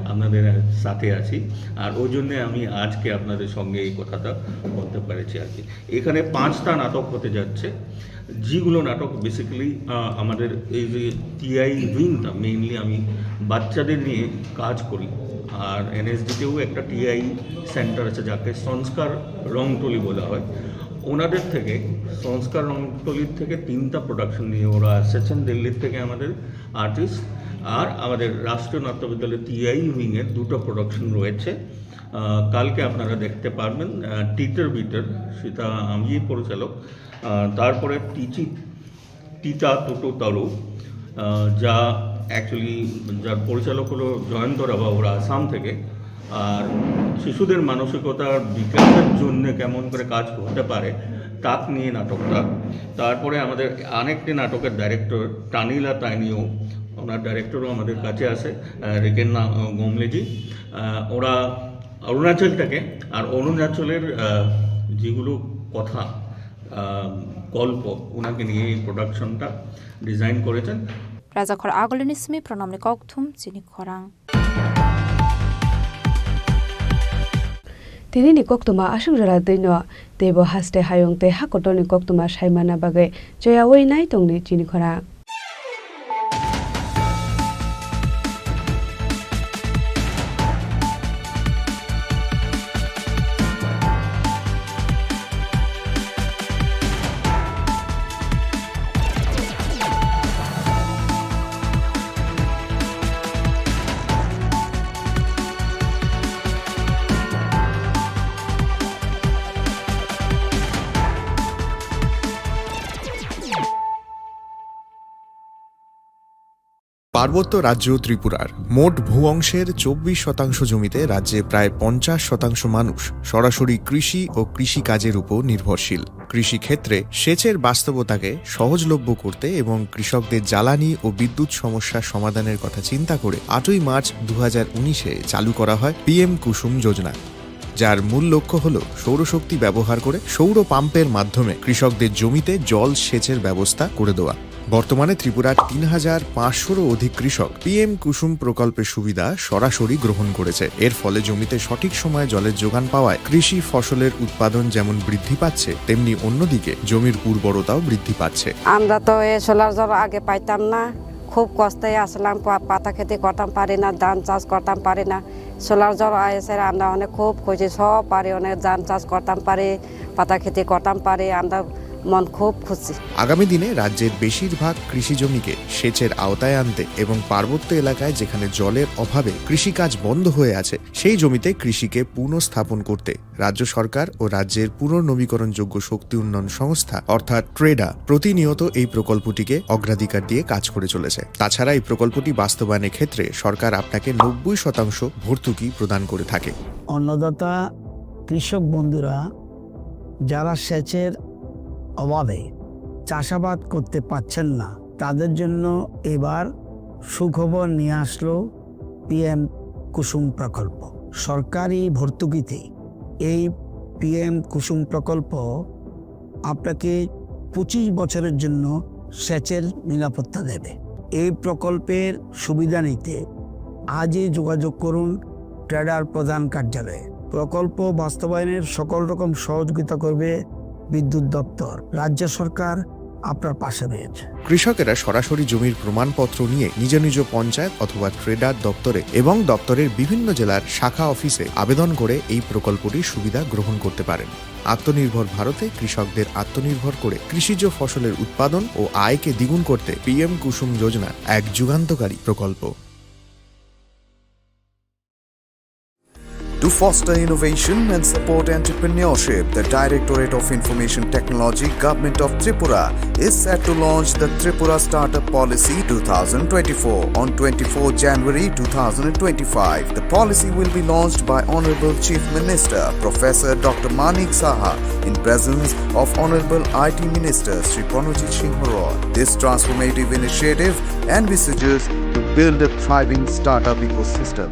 আপনাদের সাথে আছি।" আর ওই জন্যে আমি আজকে আপনাদের সঙ্গে এই কথাটা বলতে পারছি আর কি। এখানে পাঁচটা নাটক হতে যাচ্ছে, যেগুলো নাটক বেসিক্যালি, আহ, আমাদের এই যে টিআই উইংটা মেইনলি আমি বাচ্চাদের নিয়ে কাজ করি। আর এনএসডিতেও একটা টিআই সেন্টার আছে, যাকে সংস্কার রংতলি বলা হয়। ওনাদের থেকে, সংস্কার রংতলির থেকে তিনটা প্রোডাকশন নিয়ে ওরা এসেছেন দিল্লির থেকে, আমাদের আর্টিস্ট। আর আমাদের রাষ্ট্রীয় নাট্য বিদ্যালয় টিআই উইংয়ের দুটো প্রোডাকশন রয়েছে। আহ, কালকে আপনারা দেখতে পারবেন, আহ, টিটার বিটার, সেটা আমি পরিচালক। আহ, তারপরে টিচি টিটা টোটো তারু, আহ, যা অ্যাকচুয়ালি যার পরিচালক হলো জয়ন্ত রাভা, ওরা আসাম থেকে। আর শিশুদের মানসিকতার বিকাশের জন্য কেমন করে কাজ হতে পারে, তাক নিয়ে নাটকটা। তারপরে আমাদের আরেকটি নাটকের ডাইরেক্টর তানিলা তাইনিও, ওনার ডাইরেক্টরও আমাদের কাছে আছে, আহ, রিকেন না-, আহ, গোমলেজি। আহ, ওরা অরুণাচল থেকে, আর অরুণাচলের, আহ, যেগুলো কথা, আহ, গল্প, ওনাকে নিয়ে এই প্রোডাকশনটা ডিজাইন করেছেন। Rajakhor Agulini simi Pranamni kokthum chini khorang. Tini ni koktuma aswk jora twi no, teibo haste hayung tei ha kotor ni koktuma sai manna bagwi choyaui nai tongni chini khorang. পার্বত্য রাজ্য ত্রিপুরার মোট ভূ অংশের চব্বিশ শতাংশ জমিতে রাজ্যে প্রায় পঞ্চাশ শতাংশ মানুষ সরাসরি কৃষি ও কৃষিকাজের উপর নির্ভরশীল। কৃষিক্ষেত্রে সেচের বাস্তবতাকে সহজলভ্য করতে এবং কৃষকদের জ্বালানি ও বিদ্যুৎ সমস্যা সমাধানের কথা চিন্তা করে আটই মার্চ দু হাজার উনিশে চালু করা হয় পিএম কুসুম যোজনা, যার মূল লক্ষ্য হল সৌরশক্তি ব্যবহার করে সৌর পাম্পের মাধ্যমে কৃষকদের জমিতে জল সেচের ব্যবস্থা করে দেওয়া। বর্তমানে ত্রিপুরার তিন হাজার পাঁচশোরও অধিক কৃষক পিএম কুসুম প্রকল্পের সুবিধা সরাসরি গ্রহণ করেছে। এর ফলে জমিতে সঠিক সময়ে জলের যোগান পাওয়ায় কৃষি ফসলের উৎপাদন যেমন বৃদ্ধি পাচ্ছে, তেমনি অন্যদিকে জমির উর্বরতাও বৃদ্ধি পাচ্ছে। আমরা তো এই সোলার জল আগে পাইতাম না, খুব কষ্টে আসলাম, পা-, পাতা খেতি করতাম পারি না, ধান চাষ করতাম পারি না। সোলার জল আইসে আমরা অনেক খুব খুশি, সব পারি, অনেক ধান চাষ করতাম পারি, পাতা খেতি করতাম পারি, আমরা মন খুব খুশি। আগামী দিনে রাজ্যের বেশিরভাগ কৃষি জমিকে সেচের আওতায় আনতে এবং পার্বত্য এলাকায় যেখানে জলের অভাবে কৃষিকাজ বন্ধ হয়ে আছে, সেই জমিতে কৃষিকে পুনঃস্থাপন করতে রাজ্য সরকার ও রাজ্যের পুনর্নবীকরণযোগ্য শক্তি উন্নয়ন সংস্থা অর্থাৎ ট্রেডা প্রতিনিয়ত এই প্রকল্পটিকে অগ্রাধিকার দিয়ে কাজ করে চলেছে। তাছাড়া এই প্রকল্পটি বাস্তবায়নের ক্ষেত্রে সরকার আপনাকে নব্বই শতাংশ ভর্তুকি প্রদান করে থাকে। অন্নদাতা কৃষক বন্ধুরা যারা সেচের অভাবে চাষাবাদ করতে পারছেন না, তাদের জন্য এবার সুখবর নিয়ে আসলো পিএম কুসুম প্রকল্প। সরকারি ভর্তুকিতে এই পিএম কুসুম প্রকল্প আপনাকে পঁচিশ বছরের জন্য সেচের নিরাপত্তা দেবে। এই প্রকল্পের সুবিধা নিতে আজই যোগাযোগ করুন ট্রেডার প্রধান কার্যালয়ে। প্রকল্প বাস্তবায়নের সকল রকম সহযোগিতা করবে বিদ্যুৎ দপ্তর। রাজ্য সরকার আপনার পাশে রয়েছে। কৃষকেরা সরাসরি জমির প্রমাণপত্র নিয়ে নিজ নিজ পঞ্চায়েত অথবা ট্রেডার দপ্তরে এবং দপ্তরের বিভিন্ন জেলার শাখা অফিসে আবেদন করে এই প্রকল্পটির সুবিধা গ্রহণ করতে পারেন। আত্মনির্ভর ভারতে কৃষকদের আত্মনির্ভর করে কৃষিজ ফসলের উৎপাদন ও আয়কে দ্বিগুণ করতে পিএম কুসুম যোজনা এক যুগান্তকারী প্রকল্প। To foster innovation and support entrepreneurship, the Directorate of Information Technology, Government of Tripura, is set to launch the Tripura Startup Policy two thousand twenty-four on twenty-fourth January two thousand twenty-five. The policy will be launched by Honorable Chief Minister Professor Doctor Manik Saha in presence of Honorable I T Minister Shri Pranajit Singh Roy. This transformative initiative envisages to build a thriving startup ecosystem.